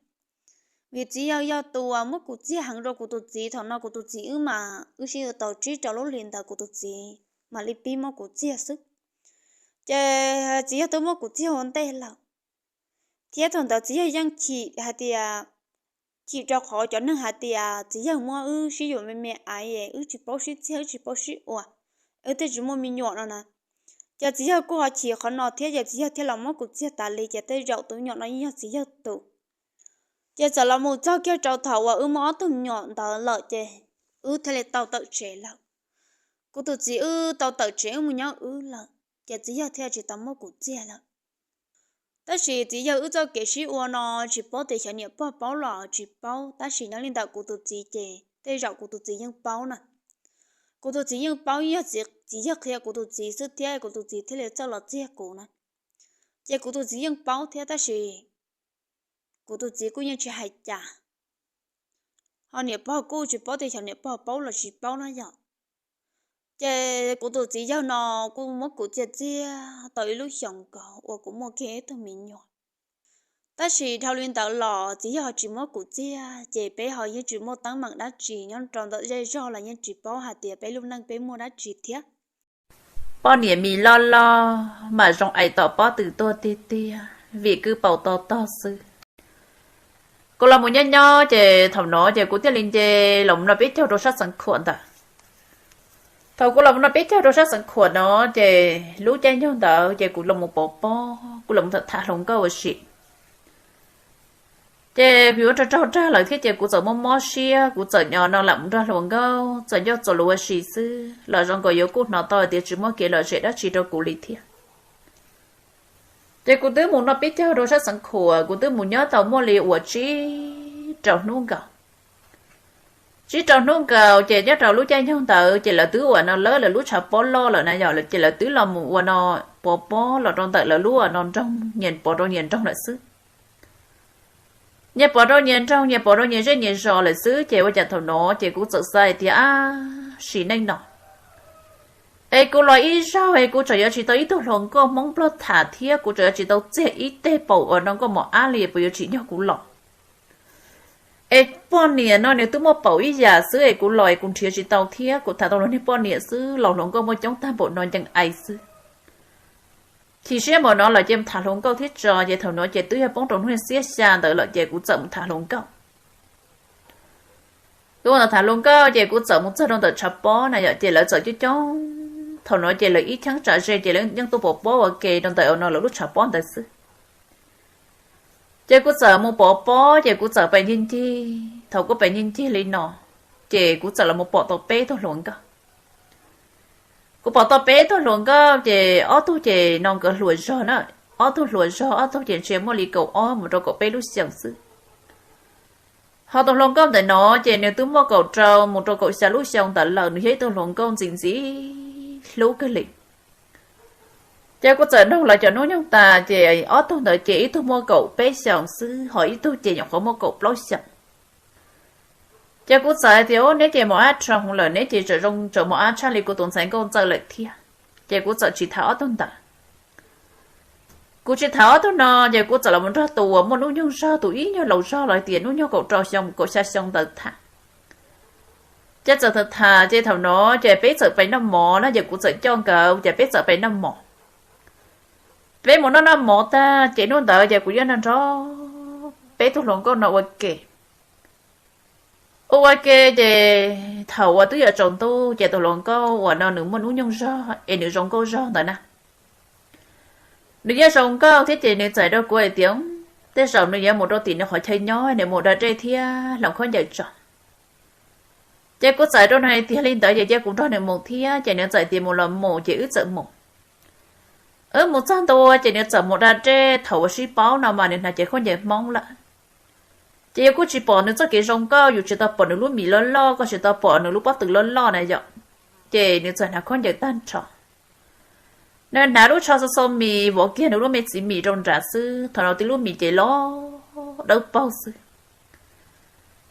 Vim txiv yawg yog tus uas muab kuv txiag heev rau kuv tus txiv, thaum no kuv tus txiv wb mas wb sib yuav tau tsib rau lub hlis ntawd kuv tus txiv mam li pib muab kuv txiag xwb. Ces txiv yawg twb muab kuv txiag ua ntej lawm, thiab thaum ntawd txiv yawg yeej chim hais tias, chim rau qhov cov neeg hais tias txiv yawg muab wb sib yuav me me aiv, wb tsis paub sib txiag wb tsis paub sib ua, wb thiaj tsis muaj me nyuam no na. Ces txiv yawg kuj ho chim qhov no thiab ces txiv yawg thiaj los muab kuv txiag tas li ces tej zaum tus me nyuam no yeej yog txiv yawg tus. Ces txawm los mus txog kiag rau thaum uas wb muaj ob tug me nyuam ntawd lawm ces wb thiaj li tau tawm tsev lawm. Kuv tus txiv wb tau tawm tsev wb mus nyob wb lawm ces txiv yawg thiaj tsis tau muab kuv txiag lawm. Tab sis txiv yawg wb txoj kev sib ua no tsis paub tias xyov niam pog paub los tsis paub, tab sis nyob li ntawm kuv tus txiv ces tej zaum kuv tus txiv yeej paub na. Kuv tus txiv yeej paub, yog txiv yawg qhia kuv tus txiv xwb thiab kuv tus txiv thiaj li txawj los txiag kuv na. Ces kuv tus txiv yeej paub thiab tab sis kuv tus txiv kuj yeej tsis hais cas. Ho niam pog kuj tsis paub tias xyov niam pog paub los tsis paub na yom. Ces kuv tus txiv yawg no kuj muab kuv txiag txiag tau ib lub xyoos nkaus uas kuv muaj kiag ib tug me nyuam. Tab sis dhau li ntawd los txiv yawg ho tsis muab kuv txiag ces peb ho yeej tsis muaj teeb meem dab tsi nyob rau ntawm zej zog los yeej tsis paub hais tias peb lub neej peb muaj dab tsi thiab. Poj niam mis loj loj mas zoo ais tom pob tw tuaj tiag tiag vim kwj paus to tog xwb. Kuv los mus nyob nyob ces thaum no ces kuv thiaj li nce los mus noj peb caug rau sab Xeev Khuam ntawd. Thaum kuv los mus noj peb caug rau sab Xeev Khuam no ces lub caij nyoog ntawd ces kuv los mus pov pob, kuv los tham hluas nkauj ua si. Ces kuv yuav raug raug rag lawm thiab ces kuv txawm mob mob siab, kuv txawm nyob no lam mus nrog hluas nkauj txawm ncauj txaus lus ua si xwb los zoo nkaus yuav kuj hnov tau hais tias tsis muaj kev lom zem dab tsi rau kuv li thiab. Ces kuv twb mus noj peb caug rau sab Xeev Khuam, kuv twb mus nyob tau muaj li uas tsib rau hnub nkaus. Tsib rau hnub nkaus ces nyob rau lub caij nyoog ntawd ces lawv twb ua no lawv lawv lub tshav pob loj lawm na yom, ces lawv twb los mus ua no pov pob los rau ntawm lawv lub ua no nroog, nyias pov rau nyias nroog lawm xwb. Nyias pov rau nyias nroog, nyias pov rau nyias zej nyias zos lawm xwb ces ua cas thaum no ces kuv txawm xav hais tias ab, sim neej no es kuv los ib zaug es kuv tseem yuav tsis tau ib tug hluas nkauj Hmoob Nplog tham thiab kuv tseem yuav tsis tau txiag ib teg paum uas no nkauj mos ab li, puas yuav tsim nyog kuv los? Es poj niam no nws twb muaj paum ib yam xwb es kuv los es kuv nrhiav tsis tau thiab, kuv tham tau luag niag poj niam xwb los hluas nkauj muaj coob tag npaum no ncees ais xwb. Chim siab npaum no lawm ces mus tham hluas nkauj thiab tso, ces thaum no ces twb yog poob rau hnub xiab xya ntawd lawm ces kuv txawm mus tham hluas nkauj. Kuv mus tham hluas nkauj ces kuv txawm mus txog rau ntawm tshav pob na yom, ces lawv txawm coob coob, thaum no ces lawv ib cheeb tsam ze ces lawv yeej tuaj pov pob ua ke rau ntawm no lawv lub tshav pob ntawd xwb. Ces kuv txawm mus pov pob ces kuv txawm pem ncig ncig, thaum kuv pem ncig ncig li no ces kuv txawm los mus pom tau peb tug hluas nkauj. Kuv pom tau peb tug hluas nkauj ces ob tug ces no nkawd hluas zog na, ob tug hluas zog, ob tug ces ntshe muaj li kaum ob mus rau kaum peb lub xyoos xwb. Ho tus hluas nkauj ntawm no ces nws twb muaj kaum rau mus rau kaum xya lub xyoo ntawd lawm, nws yog ib tug hluas nkauj ntxim ntxim hlub kawg li. Ces kuv txawm nug lawv cov hnub nyoog tas ces ob tug ntawd ces ib tug muaj kaum peb xyoos xwb, ho ib tug ces nyuam qhuav muaj kaum plaub xyoos. Ces kuv txawm hais tias, Ub, neb ces mos ab rhoo lawm, neb ces tseem zoo tseem mos ab tshaj li kuv tus ntxhais nkauj ntxawm lawm thiab. Ces kuv txawm tsis tham ob tug ntawd. Kuv tsis tham ob tug no ces kuv txawm los mus nrog tus uas muaj hnub nyoog zog, tus ib nyuag laus zog los hais tias hnub nyoog kaum rau xyoo kaum xya xyoo ntawd tham. Ces txawm tham tham ces thaum no ces peb txawm pais noj mov na, ces kuv txawm coj nkawd ces peb txawm pais noj mov. Peb mus noj noj mov tag ces hnub ntawd ces kuv yeej nrog nrog peb tug hluas nkauj no ua ke. Ua ua ke ces thaum uas twb yuav tsaus ntuj ces tus hluas nkauj uas no nws muaj hnub nyoog zog es nws zoo nkauj zog ntawd na, nws yeej zoo nkauj thiab ces nws txawm hais rau kuv hais tias, Tej zaum nws yuav mus rau tim nws qhov chaw nyob, nws mus da dej thiab hloov khaub ncaws tso. Ces kuv txawm hais rau nws hais tias, Li ntawd ces cia kuv nrog nws mus thiab. Ces nws txawm tias mus los mus ces wb txawm mus. Wb mus txog ntua ces nws txawm mus da dej, thaum uas sib paub no mas nws hnav cev khaub ncaws Hmoob lawm. Ces yus kuj tsis pom nws txoj kev zoo nkauj, yus tsis tau pom nws lub mis loj loj, koj tsis tau pom nws lub pob tw loj loj na yom. Ces nws txawm hnav khaub ncaws tag nrho. Nws hnav lub tsho xo xo mis, vov kiag nws lub me txiv mis rau nrad xwb, thaum no tib lub mis ces los dawb paug xwb.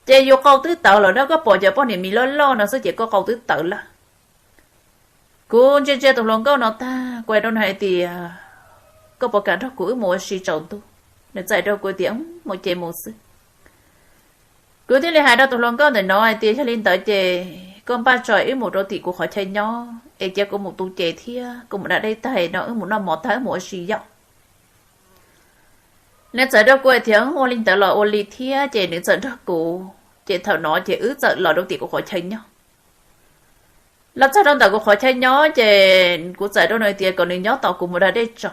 Ces yus qau twb tawv lawm na, koj pom cov poj niam mis loj loj no xwb ces koj qau twb tawv lawm. Kuv ntsia ntsia tus hluas nkauj no tag, kuv hais rau nws hais tias, Koj puas kam nrog kuv wb mus ua si tsaus ntuj? Nws txawm hais rau kuv tias, Mus ces mus xwb. Kuv thiaj li hais rau tus hluas nkauj ntawm no hais tias, Yog li ntawd ces koj npaj tso wb mus rau tim kuv qhov chaw nyob es cia kuv mus tu ces thiab kuv mus da dej tag no wb mus noj mov tag wb mus ua si yom. Nws txawm rau kuv hais tias, Ua li ntawd los ua li thiab. Ces nws txawm nrog kuv, ces thaum no ces wb txawm los rau tim kuv qhov chaw nyob. Los txog rau ntawm kuv qhov chaw nyob ces kuv txawm rau nws tias kom nws nyob tos kuv mus da dej tso.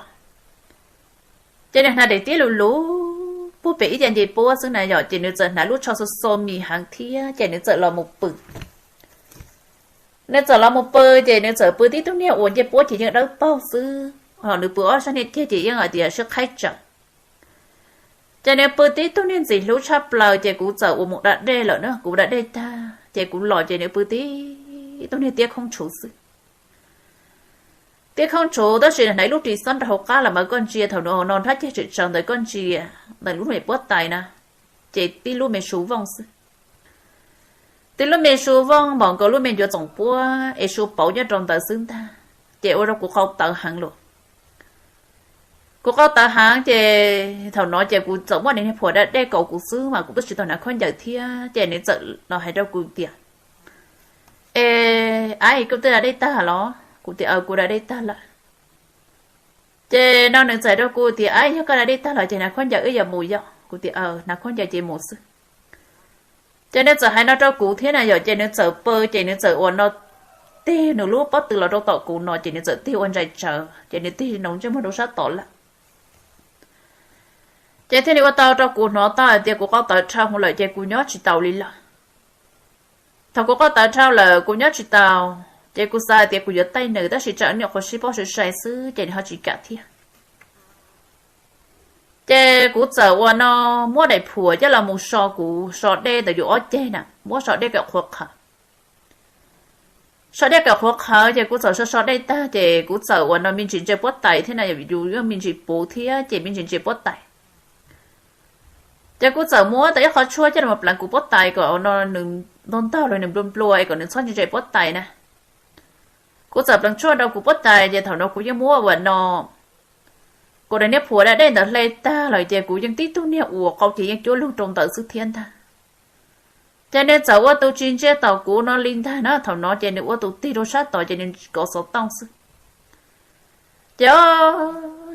Ces nws hnav daim tiab lus lus puag pem ib ce nce puab xwb na yom, ces nws txawm hnav lub tsho xo xo mis heev thiab ces nws txawm los mus pw. Nws txawm los mus pw ces nws txawm pw tib tug niag uas nce puab ces yeej dawb paug xwb, ho nws pw ob sab niag ceg ces yeej hais tias sib qhaib tsawv. Ces nws pw tib tug niag ntxim hlub tshaj plaws ces kuv txawm ua mus da dej lawm na, kuv da dej tag ces kuv los ces nws pw tib tug niag tiab khoob tshuv xwb. Tiab khoob tshuv tab sis hnav ib lub ris xob nrog hauv qab los mas koj ntsia thaum nws no nrab ceg tseem tsawv ntawd koj ntsia ntawm lub me puab tais na, ces tib lub me su vooj xwb. Tib lub me su vooj npaum nkaus lub me ncuav txoom puab es su pauv nyob rau ntawd xwb ntag, ces ua rau kuv qau tawv heev lawm. Kuv qau tawv heev ces thaum no ces kuv txawm muab nws niag phuam da dej kaus kuv xwb mas kuv twb tsis tau hnav khaub ncaws thiab, ces nws txawm los hais rau kuv tias, Es, ab, koj twb da dej tag los? Kuv tias, Aws, kuv da dej tag lawm. Ces no nws txawm rau kuv tias, Ab, yog koj da dej tag los ces hnav khaub ncaws wb yuav mus yom? Kuv tias, Aws, hnav khaub ncaws ces mus xwb. Ces nws txawm hais no rau kuv thiab na yom, ces nws txawm pw ces nws txawm ua no, tig nws lub pob tw los rau tom kuv no ces nws txawm tig ua ntsais tsawv ces nws tig nws ntsej muag rau sab tod lawm. Ces thiaj li ua tau rau kuv hnov tau hais tias kuv qau tawv dhau lawm ces kuv nyob tsis taus li lawm. Thaum kuv qau tawv dhau lawm kuv nyob tsis taus, ces kuv xav hais tias kuv yuav taij nws tab sis tsam nyuam qhuav sib paub sai sai xwb ces nws ho tsis kam thiab. Ces kuv txawm ua no, muab daim phuam coj los mus so kuv so dej ntawm yus ob ceg na, muab so dej kom qhuav qhawv. So dej kom qhuav qhawv ces kuv txawm so so dej tag ces kuv txawm ua no me ntsis ntsia puab tais thiab na, yus yeej me ntsis puv thiab ces me ntsis ntsia puab tais. Ces kuv txawm muab tau ib qho tshuaj coj los pleev kuv puab tais kom no nws ntog ntog los nws nplua nplua es kom nws txhob ntsia ntsia puab tais na. Kuv txawm pleev tshuaj rau kuv puab tais ces thaum no kuv yeej muab ua no, kuv daim niag phuam da dej ntawd hle tag lawm ces kuv yeej tib tug niag uas qau ces yeej cuab lug rau ntawd xwb thiab ntag. Ces nws txawm ua tus tsis ntsia tom kuv no li ntag na, thaum no ces nws ua tus tig rau sab tod ces nws kov xov tooj xwb. Ces o,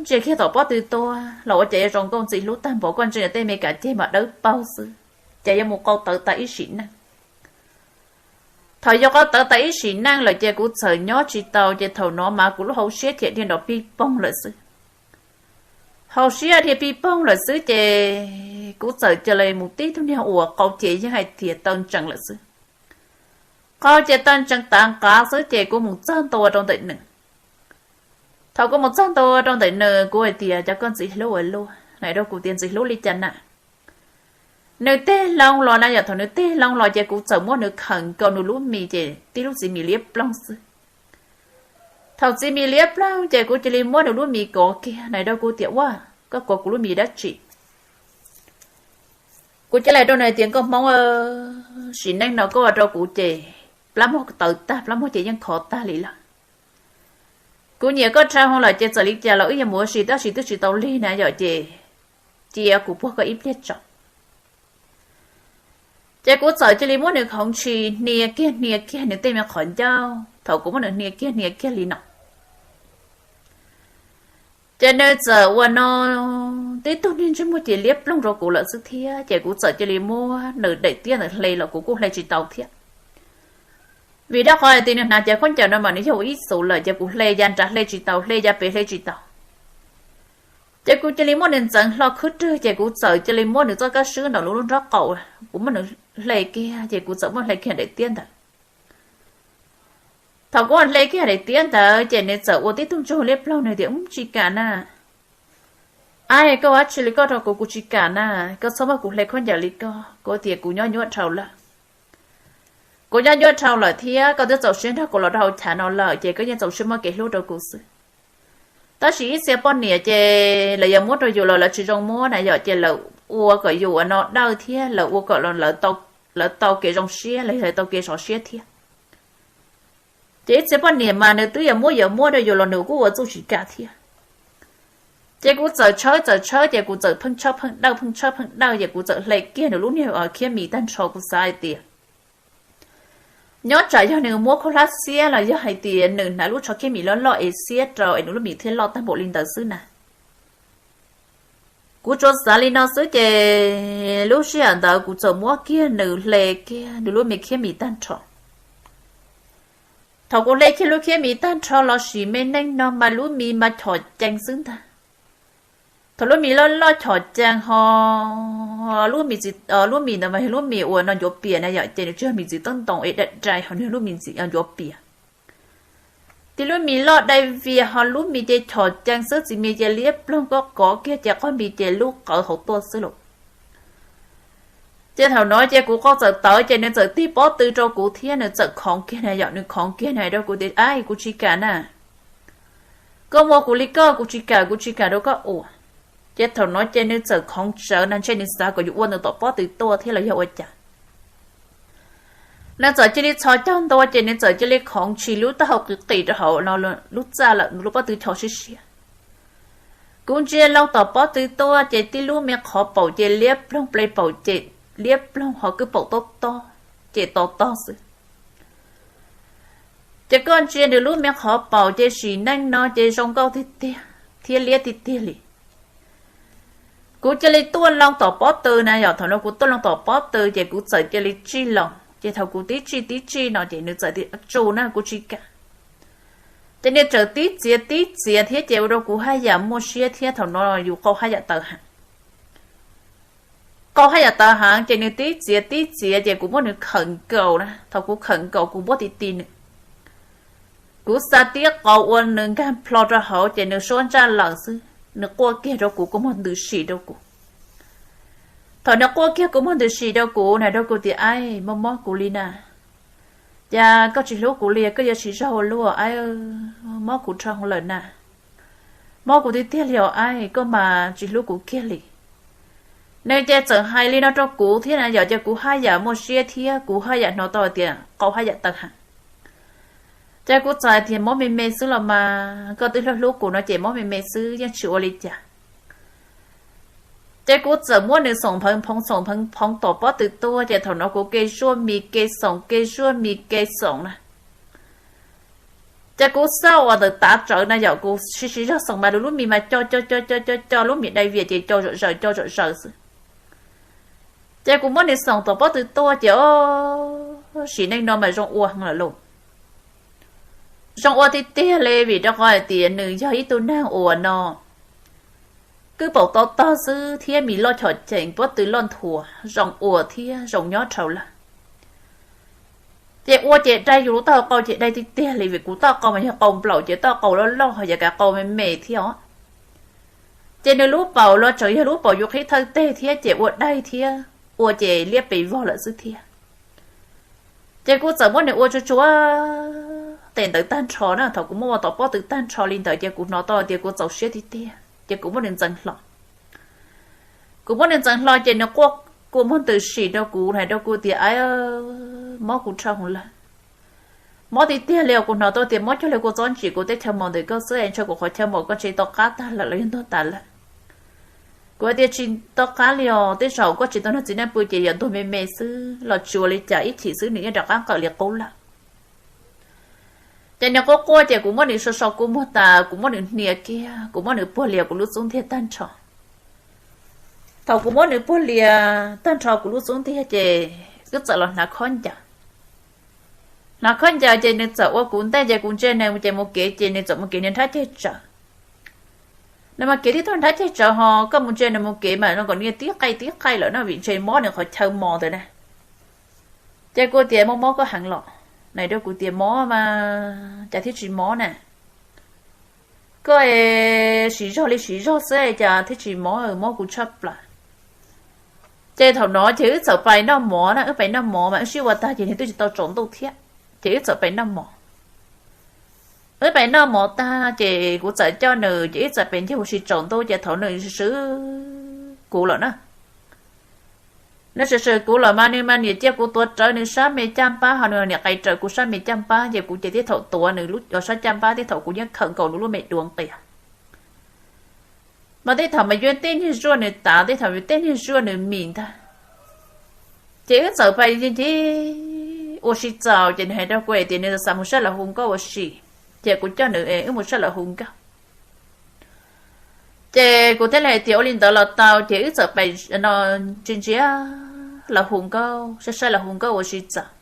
ntsia kiag tom pob tw tuaj los ua cas yuav zoo nkauj ntxim hlub tag npaum, koj ntsia tej me kav ceg mas dawb paug xwb, ces yuav mus qau tawv tas ib sim neej. Thaum yog qau tawv tas ib sim neej lawm ces kuv txawm nyob tsis tau, ces thaum no mas kuv lub hauv siab thiaj dhia nrov pij poog lawm xwb. Hauv siab dhia pij poog lawm xwb ces kuv txawm cia li mus tib tug niag uas qau ces yeej hais tias taw ntsees lawm xwb. Au, ces tawg ntsees tav nqav xwb ces kuv mus txog ntua rau ntawm nws. Thaum kuv mus txog ntua rau ntawm nws, kuv hais tias, Cov koj ntxim hlub ua luaj. Nws hais rau kuv tias, Ntxim hlub li cas na? Nws tig loo los na yom, thaum nws tig loo los ces kuv txawm muab nws khawm nkaus nws lub mis ces tib lub txiv mis liab ploog xwb. Thaum txiv mis liab ploog ces kuv cia li muab nws lub mis kov kiag. Nws hais rau kuv tias, Ua, koj kov kuv lub mis dab tsi? Kuv cia li hais rau nws tias, Nkauj Hmoob, sim neej no koj ua rau kuv ces plab muag tawv tag, plab muag ces yeej khov tag li lawm. Kuv nyiam koj dhau hwv lawm ces txawm li cas los wb yuav mus ua si, tab sis twb tsis tau lig na yom, ces cia kuv puag koj ib pliag tso. Ces kuv txawm cia li muab nws khoov ntshis hnia kiag hnia kiag nws tej me qhov ncauj. Thaum kuv muab nws hnia kiag hnia kiag li no ces nws txawm ua no, tib tug niag ntsej muag ces liab ploog rau kuv lawm xwb thiab. Ces kuv txawm cia li muab nws daim tiab ntawd hle los kuv kuj hle tsis tau thiab. Vim rau qhov hais tias nws hnav cov khaub ncaws no mas nws yog ua ib xus lawm, ces kuv hle ya nrad hle tsis tau, hle ya pem hle tsis tau. Ces kuv cia li muab nws ntxeev hlo khwb rwg, ces kuv txawm cia li muab nws txoj kab swb nraum lub nraub qaum, kuv muab nws hle kiag, ces kuv txawm muab hle kiag daim tiab ntawd. Thaum kuv hle kiag daim tiab ntawd ces nws txawm ua tib tug ntsej liab ploog, nws tias, Ub, tsis kam na. Ab, koj ua dab tsi li koj rau kuv? Kuv tsis kam na. Koj txhob muab kuv hle khaub ncaws li koj. Kuv tias, Kuv nyob nyuaj dhau lawm. Kuv nyob nyuaj dhau lawm thiab koj twb txaus siab nrog kuv los rau hauv chav no lawm ces koj yeej txaus siab muaj kev hlub rau kuv xwb. Tab sis ib txhia poj niam ces lawv yuav muab rau yus los lawv tsis zoo muab na yom, ces lawv ua kom yus ua no dawj thiab lawv ua kom lawv tau kev zoo siab, lawv tau kev sov siab thiab. Ces ib txhia poj niam mas nws twb yuav muab yuav muab rau yus los nws kuj ua txuj tsis kam thiab. Ces kuv txawm tshawb txawm tshawb ces kuv txawm pheej tshawb pheej dawj, pheej tshawb pheej dawj, ces kuv txawm hle kiag nws lub niag khiab mis tag nrho. Kuv xav hais tias nyob tsam yog nws muab khaub hlab xiab los yog hais tias nws hnav lub tsho khiab mis loj loj es xiab rau es nws lub mis thiaj loj tag npaum li ntawd xwb na. Kuv tsuas xav li no xwb ces lub sij hawm ntawd kuv txawm muab kiag nws hle kiag nws lub me khiab mis tag nrho. Thaum kuv hle kiag lub khiab mis tag nrho los sim me neej no mas lub mis mas chom cees xwb ntag. Thaum lub mis loj loj chom cees ho lub mis ntawd mas yog lub mis uas no ncuav pias na yom, ces nws tsis yog mis txiv toob ntoo es dai dai ho nws yog lub mis ntxiv ncuav pias. Tib lub mis loj dai vias ho lub mis ces chom cees xwb, txiv mis ces liab ploog, koj kov kiag ces qhov mis ces lub qawv hauv tuaj xwb lauj. Ces thaum no ces kuv qau txawm tawv ces nws txawm tig pob tw rau kuv thiab nws txawm khoov kiag na yom, nws khoov kiag na rau kuv tias, Ab, kuv tsis kam na. Koj muab kuv li koj, kuv tsis kam, kuv tsis kam rau koj ua. Ces thaum no ces nws txawm khoov tsawv na, ntshe nws xav kom yus ua nws tom pob tw tuaj thiab los yog ua cas. Nws txawm cia li txhos caug ntua ces nws txawm cia li khoov ntshis lub taub hau qis qis rau hauv no lub txaj lawm, lub pob tw cho siab siab. Kuv ntsia loo tom pob tw tuaj ces tib lub me qhov paum ces liab ploog, ple paum ces liab ploog ho kwj paum tob tob ces to tog xwb. Ces koj ntsia nws lub me qhov paum ces sim neej no ces zoo nkauj tiag tiag thiab liab tiag tiag li. Kuv cia li tuaj loo tom pob tw na yom, thaum no kuv tuaj loo tom pob tw ces kuv txawm cia li tsij loo, ces thaum kuv tib tsij tib tsij no ces nws txawm tias, Tsu na, kuv tsis kam. Ces nws txawm tib txiav tib txiav thiab ces ua rau kuv haj yam muaj siab thiab thaum no yus qau haj yam tawv heev. Qau haj yam tawv heev ces nws tib txiav tib txiav ces kuv muab nws khawm nkaus na, thaum kuv khawm nkaus kuv npuab ti ti nws. Kuv xa tib qau ua nws nkag plho rau hauv ces nws suab ntsaj lawm xwb, nws quaj kiag rau kuv, kua muag ntws sim rau kuv. Thaum nws quaj kiag kua muag ntws sim rau kuv na, rau kuv tias, Aib, mob mob kuv li na. Cas koj tsis hlub kuv li, koj yuav tsis zog ua luaj, aib, mob kuv dhau lawm na. Mob kuv tiag tiag li os, aib, koj mas tsis hlub kuv kiag li. Nws ces txawm hais li no rau kuv thiab na yom, ces kuv haj yam muaj siab thiab kuv haj yam hnov tau hais tias qau haj yam tawv heev. Ces kuv txawm hais tias, Mob me me xwb los mas, koj twb hlub hlub kuv no ces mob me me xwb yeej tsis ua li cas. Ces kuv txawm muab nws xoom npheev phoov xoom npheev phoov tom pob tw tuaj, ces thaum no kuv ke zuaj mis ke xoom ke zuaj mis ke xoom na. Ces kuv xauj uas ntawm tav tsawv na yom, kuv siv siv zog xoom mas lub mis mas co co co co co co, lub mis dai vias ces co zom zaws co zom zaws xwb. Ces kuv muab nws xoom tom pob tw tuaj ces o, sim neej no mas zoo ua heev lawm lauj. Zoo ua tiag tiag li vim rau qhov hais tias nws yog ib tug neeg uas no kwj paum to tog xwb thiab mis loj chom cheem pob tw loj nthuav, zoo ua thiab zoo nyob dhau lawm. Ces ua ces dai yus lub taub hau qau ces dai tiag tiag li, vim kuv taub hau qau mas yog qau nplaum ces taub hau qau loj loj, yog kav qau me me thiab os. Ces nws lub paum los tseem yog lub paum yus qhib thawj teg thiab ces ua dai thiab ua ces liab pes vog lawm xwb thiab. Ces kuv txawm muab nws ua tsuag tsuag tes ntawd tag nrho na, thaum kuv muab ua tom pob tw tag nrho li ntawd ces kuv hnov tau tias kuv txaus siab tiag tiag ces kuv muab nws ntxeev hlo. Kuv muab nws ntxeev hlo ces nws quaj kua muag ntws sim rau kuv hais rau kuv tias, Aib, mob kuv dhau hwv lawm. Mob tiag tiag li os, kuv hnov tau tias mob cuag li kua txob ntsim kuv teb chaw mos ntawm koj xwb es ntshe kuv qhov chaw mos koj ntshe tau qab tag lawm los yog ntog tas lawm. Kuv hais tias tsis tau qab li os, tej zaum koj tsis tau nrog txiv neej pw ces yog ntog me me xwb los tsis ua li cas, ib chim xwb nws yeej rov qab nqawm li qub lawm. Ces nws quaj quaj ces kuv muab nws so so kua muag tas, kuv muab nws hnia kiag, kuv muab nws puag lias kuv lub xub ntiag tag nrho. Thaum kuv muab nws puag lias tag nrho kuv lub xub ntiag ces wb txawm los hnav khob ncaws. Hnav khob ncaws ces nws txawm ua kuv ntej ces kuv ntsia nws ces mus kev ces nws txawm mus kev niag nrhab ceg tsawv. Nws mas kev tib tug nrhab ceg tsawv ho koj mus ntsia nws mus kev mas zoo nkaus niag tib qaij tib qaij lawm no vim ntshe mob nws qhov chaw mos ntawd na. Ces kuv tias, Mob mob koj heev los? Nws hais rau kuv tias, Mob mas cas thiaj tsis mob na, koj es siv zog li siv zog xwb cas thiaj tsis mob, mob kuv tshaj plaws. Ces thaum no ces wb txawm pais noj mov na, wb pais noj mov mas wb sib ua tag ces nws twb tsis tau tsaus ntuj thiab, ces wb txawm pais noj mov. Wb pais noj mov tag ces kuv txawm coj nws ces wb txawm pais ncig ua si tsaus ntuj ces thaum nws swb kuv lawm na, nws swb kuv lawm mas nws mas niam cia kuv tuav rawv nws sab me caj npab ho nws niam qais rawv kuv sab me caj npab ces kuv ces tib thaum tuav nws lub sab caj npab tib thaum kuv yeej khawm nkaus nws lub me duav nqias. Mas tej thaum mas yuav tej niag zuaj nws tav, tej thaum yuav tej niag zuaj nws mis ntag. Ces wb txawm pais ncig ua si txaus ces nws hais rau kuv hais tias nws xav mus saib los hu nkauj ua si, ces kuv coj nws es wb mus saib los hu nkauj. Ces kuv thiaj li hais tias ua li ntawd los tau, ces wb txawm pais no ntsia ntsia los hu nkauj, saib saib los hu nkauj ua si txaus.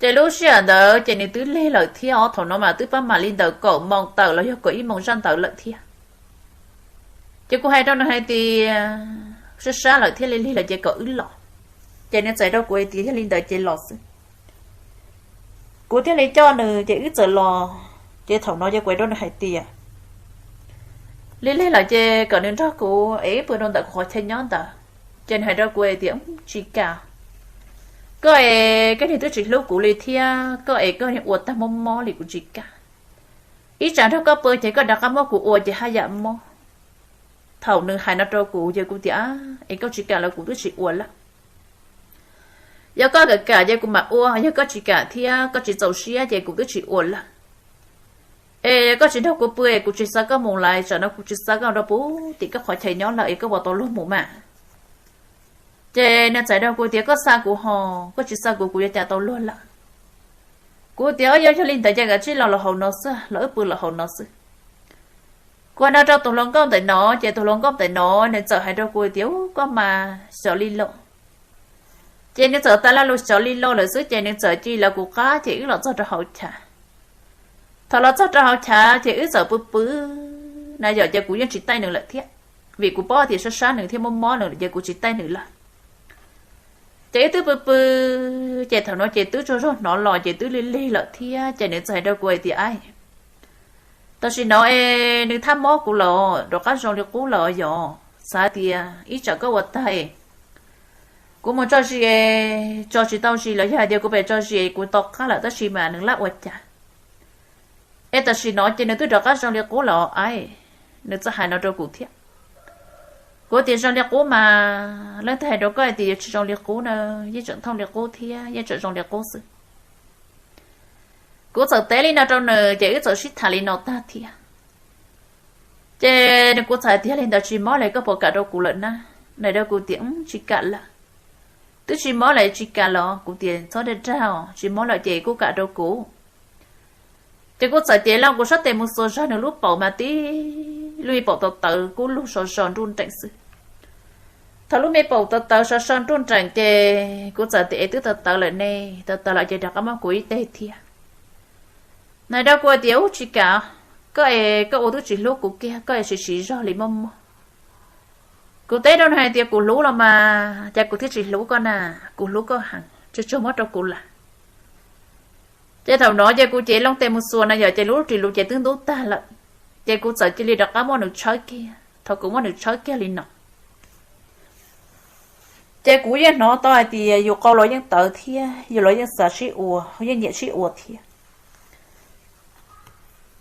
Ces lub sij hawm ntawd ces nws twb lig lawm thiab os, thaum no mas twb pab mam li ntawm kaum moos tawm los yog kaum ib moos zaj ntawd lawm thiab. Ces kuv hais rau nws hais tias sab sab lawm thiab lig lig lawm ces kom wb los. Ces nws txais rau kuv hais tias yog li ntawd ces los xwb. Kuv thiaj li coj nws ces wb txawm los. Ces thaum no ces kuv hais rau nws hais tias lig lig lawm ces kom nws nrog kuv es wb pw rau ntawm kuv qhov chaw nyob ntawd. Ces nws hais rau kuv hais tias tsis kam, koj es koj niag twb tsis hlub kuv li thiab koj es koj niag ua tag mob mob li kuv tsis kam. Ib tsam nrog koj pw ces koj rov qab muab kuv ua ces haj yam mob. Thaum nws hais no rau kuv ces kuv tias es koj tsis kam los kuv twb tsis ua lawm. Yog koj kam kam ces kuv mam ua, yog koj tsis kam thiab koj tsis txaus siab ces kuv twb tsis ua lawm. Es koj tsis nrog kuv pw es kuv tsis xa koj mus lawm, tsam no kuv tsis xa koj rau puag tim koj qhov chaw nyob lawm es koj puas tau luag mus mas. Ces nws txais rau kuv tias koj xa kuv ho, koj tsis xa kuv kuv yuav cas tau luag lawm. Kuv tias yog yog li ntawd ces kav tsij los los hauv no xwb, los wb pw los hauv no xwb. Kuv hais no rau tus hluas nkauj ntawm no ces tus hluas nkauj ntawm no nws txawm hais rau kuv tias koj mas xyov li los. Ces nws txawm tas laj lus xyov li los lawm xwb ces nws txawm cia li lawv kuv qab ces wb los txog rau hauv chav. Thaum los txog rau hauv chav ces wb txawm pw pw na yom, ces kuv yeej tsis taij nws lawm thiab, vim kuv paub tias sab sab nws thiab mob mob nws ces kuv tsis taij nws lawm. Ces wb twb pw pw, ces thaum no ces twb tsaug zog hnov los ces twb lig lig lawm thiab ces nws txawm hais rau kuv hais tias aib, tam sim no es nws thaj mob kuv los rov qab zoo li qub los yog xav tias ib tsam koj ua tag es kuv mus tso zis, tso tsis tau zis los yog hais tias kuv pem tso zis kuv tau qab lawm tab sis mas nws laj ua cas es tam sim no ces nws twb rov qab zoo li qub los aib. Nws txawm hais no rau kuv thiab. Kuv tias zoo li qub mas leej twg hais rau koj hais tias yuav tsis zoo li qub na, yeej tseem thooj li qub thiab yeej tseem zoo li qub xwb. Kuv txawm teb li no rau nws ces wb txawm sib tham li no tag thiab. Ces nws kuv txhais tias li ntawd tsis mob li koj puas kam rau kuv lawm na? Nws rau kuv tias tsis kam lawm. Twb tsis mob lawm tsis kam los? Kuv tias txhob dag dag os, tsis mob lawm ces kuj kam rau kuv. Ces kuv txawm cev loo kuv sab tes mus xuas zog nws lub paum mas tib lub me paum tawv tawv kub lug so so nruj nreem xwb. Thaum lub me paum tawv tawv so so nruj nreem ces kuv txawm tias es twb tawv tawv lawm ne, tawv tawv lawm ces rov qab muab kuv ib teg thiab. Nws rau kuv tias ub tsis kam, koj es koj ua twb tsis hlub kuv kiag, koj es siv siv zog li mob mob. Kuv teb rau nws hais tias kuv hlub los mas cas kuv thiaj tsis hlub koj na, kuv hlub koj heev. tsuag tsuag muab rau kuv lawm. Ces thaum no ces kuv cev loo tes mus xuas na yom, ces lub ris lus ces twb ntub tag lawm. Ces kuv txawm cia li rov qab muab nws tshawb kiag. Thaum kuv muab nws tshawb kiag li no, ces kuv yeej hnov tau hais tias yus qau los yeej tawv thiab yus los yeej xav sib ua, yeej nyiam sib ua thiab.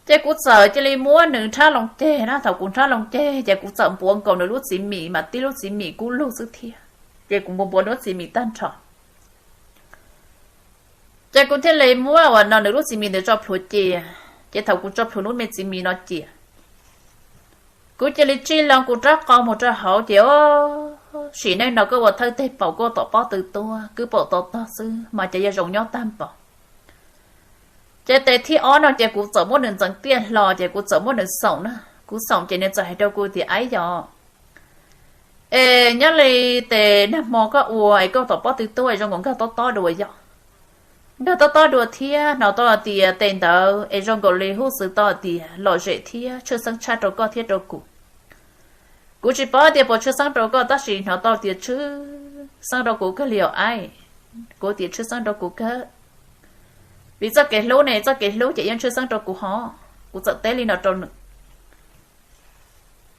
Ces kuv txawm cia li muab nws nrhab loo ceg na. Thaum kuv nrhab loo ceg ces kuv txawm npuav nkaus nws lub txiv mis mas tib lub txiv mis kub lug xwb thiab. Ces kuv npuav npuav nws lub txiv mis tag nrho. Ces kuv thiaj li muab uas no nws lub txiv mis ntawd tso plhuav cia. Ces thaum kuv tso plhuav lub me txiv mis no cia, kuv cia li tsij loo kuv rab qau mus rau hauv ces, o, sim neej no koj ua thawj teg paum koj tom pob tw tuaj kwj paum to tog xwb mas ces yog zoo nyob tag npaum. Ces tes thib ob no ces kuv txawm muab nws ntxeev tiaj hlo ces kuv txawm muab nws xoom na. Kuv xoom ces nws txawm hais rau kuv tias, Aib yos, es nyob li tes nag hmo koj ua es koj tom pob tw tuaj es zoo nkaus nkag tob tob dua yom? Nkag tob tob dua thiab hnov tau tias tes ntawd es zoo nkaus li huj xwv tau tias lom zem thiab tshwj xeeb tshaj rau koj thiab rau kuv. Kuv tsis paub tias puas tshwj xeeb rau koj tab sis hnov tau tias tshwj xeeb rau kuv kawg li os aib. Kuv tias tshwj xeeb rau kuv kawg, vim txoj kev hlub ne, txoj kev hlub ces yeej tshwj xeeb rau kuv hov. Kuv txawm teb li no rau nws.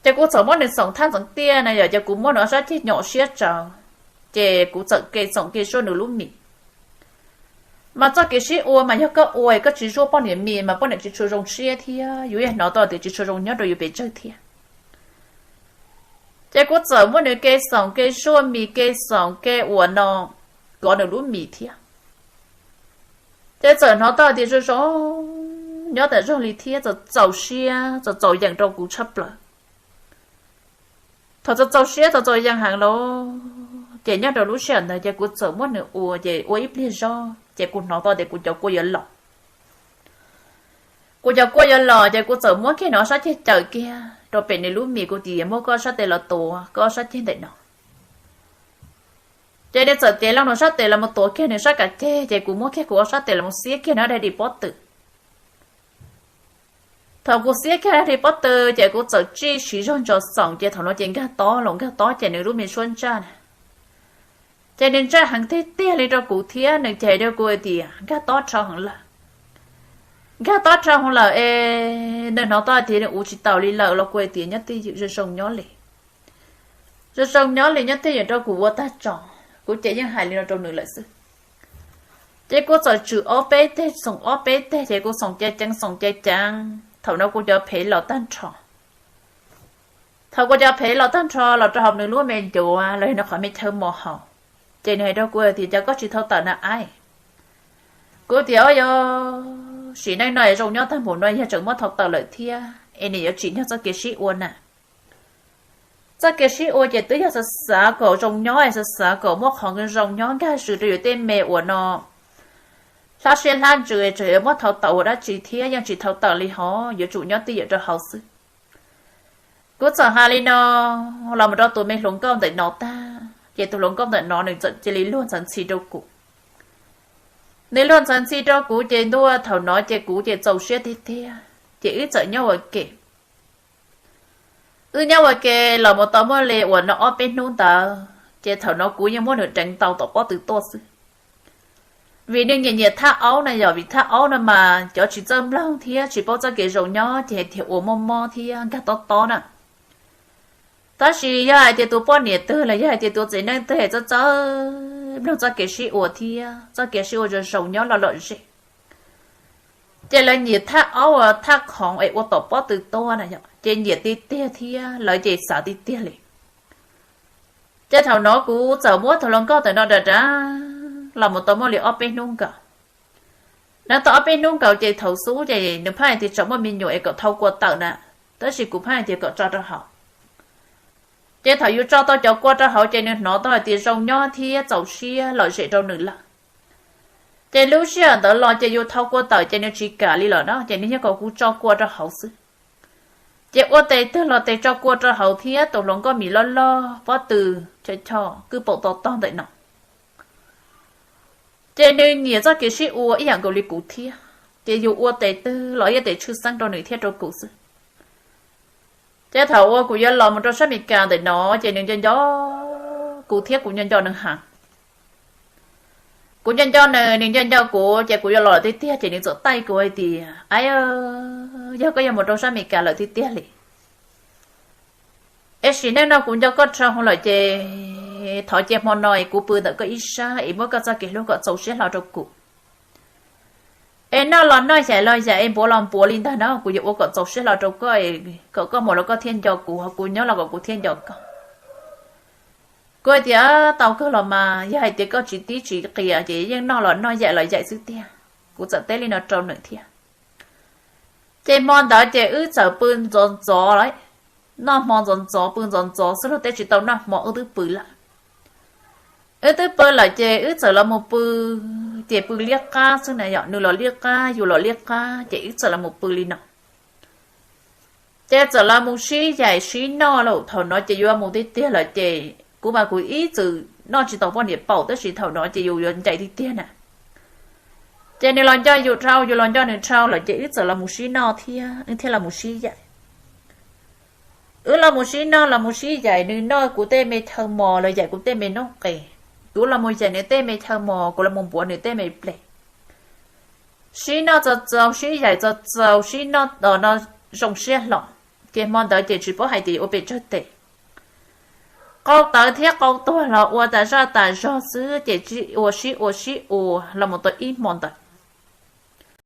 Ces kuv txawm muab nws xoom thaj ntxeev tiaj na yom, ces kuv muab nws ob sab ceg nyom siab tsawv, ces kuv txawm ke xoom ke zuaj nws lub mis. Mas txoj kev sib ua mas yog koj ua koj tsis zuaj poj niam mis mas poj niam tsis tshua zoo siab thiab yus yeej hnov tau tias tsis tshua zoo nyob rau yus pes tsawg thiab. Ces kuv txawm muab nws ke xoom ke zuaj mis ke xoom ke uas no kov nws lub mis thiab. Ces txawm hnov tau tias zoo zoo nyob tas zog li thiab txaus txaus siab txaus txaus yees rau kuv tshaj plaws. Thaum txaus txaus siab txaus txaus yees heev lawm ces nyob rau lub sij hawm ntawd ces kuv txawm muab nws ua ces ua ib pliag zog ces kuv hnov tau tias kuv cov kua yuav los. Kuv cov kua yuav los ces kuv txawm muab kiag nws ob sab ceg cawm kiag rau pem nws lub mis, kuv tias muab koj sab tes los tuav koj ob sab ceg ntawm no. Ces nws txawm cev loo nws sab tes los mus tuav kiag nws sab kav ceg ces kuv muab kiag kuv ob sab tes los mus xiab kiag nws daim ris pob tw. Thaum kuv xiab kiag daim ris pob tw ces kuv txawm tsij siv zog ntsos xoom ces thaum no ces nkag tob los nkag tob ces nws lub me suab ntsaj na, ces nws ntsaj heev tiag tiag li rau kuv thiab nws ces hais rau kuv hais tias nkag tob rho heev lawm. Nkag tob rho heev lawm es nws hnov tau tias nws ua tsis taus li lawm los kuv hais tias nyob twj ywm zoo zoo nyob li, zoo zoo nyob li nyob twj ywm rau kuv ua tag tso. Kuv ces yeej hais li no rau nws lawm xwb. Ces kuv txawm tswm ob peb teg xoom ob peb teg ces kuv xoom ceev ceev xoom ceev ceev thaum no kuv cov phev los tag nrho. Thaum kuv cov phev los tag nrho los rau hauv nws lub me ncuav los yog nws qhov me chaw mos haus, ces nws hais rau kuv tias cas koj tsis thau tawm na aib. Kuv tias o yog sim neej no es zoo nyob tag npaum no yog tseem muab thau tawm lawm thiab es nws yuav tsim nyog txoj kev sib ua na. Txoj kev sib ua ces twb yog xav xav kom zoo nyob es xav xav kom muaj qhov zoo nyob nkag zws rau yus tej me uas no hlab siab hlab ntsws, tseem yuav muab thau tawm ua dab tsi thiab, yeej tsis thau tawm li hov, yuav tsum nyob twj ywm rau hauv xwb. Kuv txawm hais li no los mus rau tus me hluas nkauj ntawm no tag ces tus hluas nkauj ntawm no nws txawm cia li luag ntxhi ntxhi rau kuv. Nws luag ntxhi ntxhi rau kuv ces ntuj thaum no ces kuv ces txaus siab tiag tiag ces wb txawm nyob ua ke. Wb nyob ua ke los mus tau muaj li uas no ob peb hnub ntawd ces thaum no kuv yeej muab nws deev tau tom pob tw tuaj xwb. Vim nws nyiam nyiam thaj aub na yom, vim thaj aub no mas cov tsis txawj mloog thiab tsis paub txoj kev zoo nyob ces hais tias ua mob mob thiab nkag tob tob na. Tab sis yog hais tias tus poj niam twg los yog hais tias tus txiv neej twg txawj txawj mloog txoj kev sib ua thiab txoj kev sib ua zoo zoo nyob lom lom zem, ces lawv nyiam thaj aub thaj khoov es ua tom pob tw tuaj na yom, ces nyiam tiag tiag thiab lawv ces xav tiag tiag li. Ces thaum no kuv txawm muab tus hluas nkauj ntawm no dav dav los mus tau muaj li ob peb hnub nkaus. Dav tau ob peb hnub nkaus ces thaum xub ces nws pheej hais tias tseem muaj me nyuam es kom thau kua tawm na, tab sis kuv pheej hais tias kom tso rau hauv. Ces thaum yus tso tau cov kua rau hauv ces nws hnov tau hais tias zoo nyob thiab txaus siab lom zem rau nws lawm. Ces lub sij hawm ntawd los ces yus thau kua tawm ces nws tsis kam li lawm na, ces nws yeej kom kuv tso kua rau hauv xwb. Ces ua tes twg los tes tso kua rau hauv thiab tus hluas nkauj mis loj loj pob tw choj choj kwj paum to tog ntawm no. Ces nws nyiam txoj kev sib ua ib yam nkaus li kuv thiab, ces yus ua tes twg los ib tes tshwj xeeb rau nws thiab rau kuv xwb. Ces thaum uas kuv yuav los mus rau sab Amelikas ntawm no ces nws nco nco kuv thiab kuv nco nco nws heev. Kuv nco nco nws, nws nco nco kuv, ces kuv yuav los lawm tiag tiag, ces nws txawm taij kuv hais tias, Aib, yog koj yuav mus rau sab Amelikas lawm tiag tiag li. Es sim neej no kuv nco koj dhau lawm, ces thov cia hmo no es kuv pw ntawm koj ib sab es muab koj txoj kev hlub kom txaus siab hlo rau kuv. Es noj los noj, yaim los yaim, es npuav los npuav li ntag no, kuv yuav ua kom txaus siab hlo rau koj, kom koj mus los koj thiaj nco kuv, ho kuv nyob los kom kuv thiaj nco koj. Kuv hais tias, Tau kawg los mas, yog hais tias koj tsis tib tsis qias ces yeej noj los noj, yaim los yaim xwb tiag. Kuv txawm teb li no rau nws thiab. Ces hmo ntawd ces wb txawm pw ntxov ntxov lawm, noj hmo ntxov ntxov, pw ntxov ntxov xwb, luag tej tsis tau noj hmo wb twb pw lawm. Wb twb pw lawm ces wb txawm los mus pw, ces pw liab qab xwb na yom, nws los liab qab, yus los liab qab, ces wb txawm los mus pw li no. Ces txawm los mus sib yaim sib noj lawm, thaum no ces yuav mus tiag tiag lawm, ces kuv mas kuv ib txwm noj tsis tau poj niam paum, tab sis thaum no ces yus yuav ncaim tiag tiag na. Ces nws los nco yus dhau, yus los nco nws dhau lawm, ces wb txawm los mus sib noj thiab, wb thiaj los mus sib yaim. Wb los mus sib noj los mus sib yaim, nws noj kuv tej me chaw mos los yaim kuv tej me noob qes, kuv los mus yaim nws tej me chaw mos, kuv los mus npuav nws tej me ples. Sib noj txaus txaus, sib yaim txaus txaus, sib noj no zoo siab hlo. Ces hmo ntawd ces tsis paub hais tias yuav ua pes tsawg tes, qau tawv thiab qau tuag los ua tas zaj tas zog xwb, ces ua sib ua sib ua los mus tau ib hmo ntawd.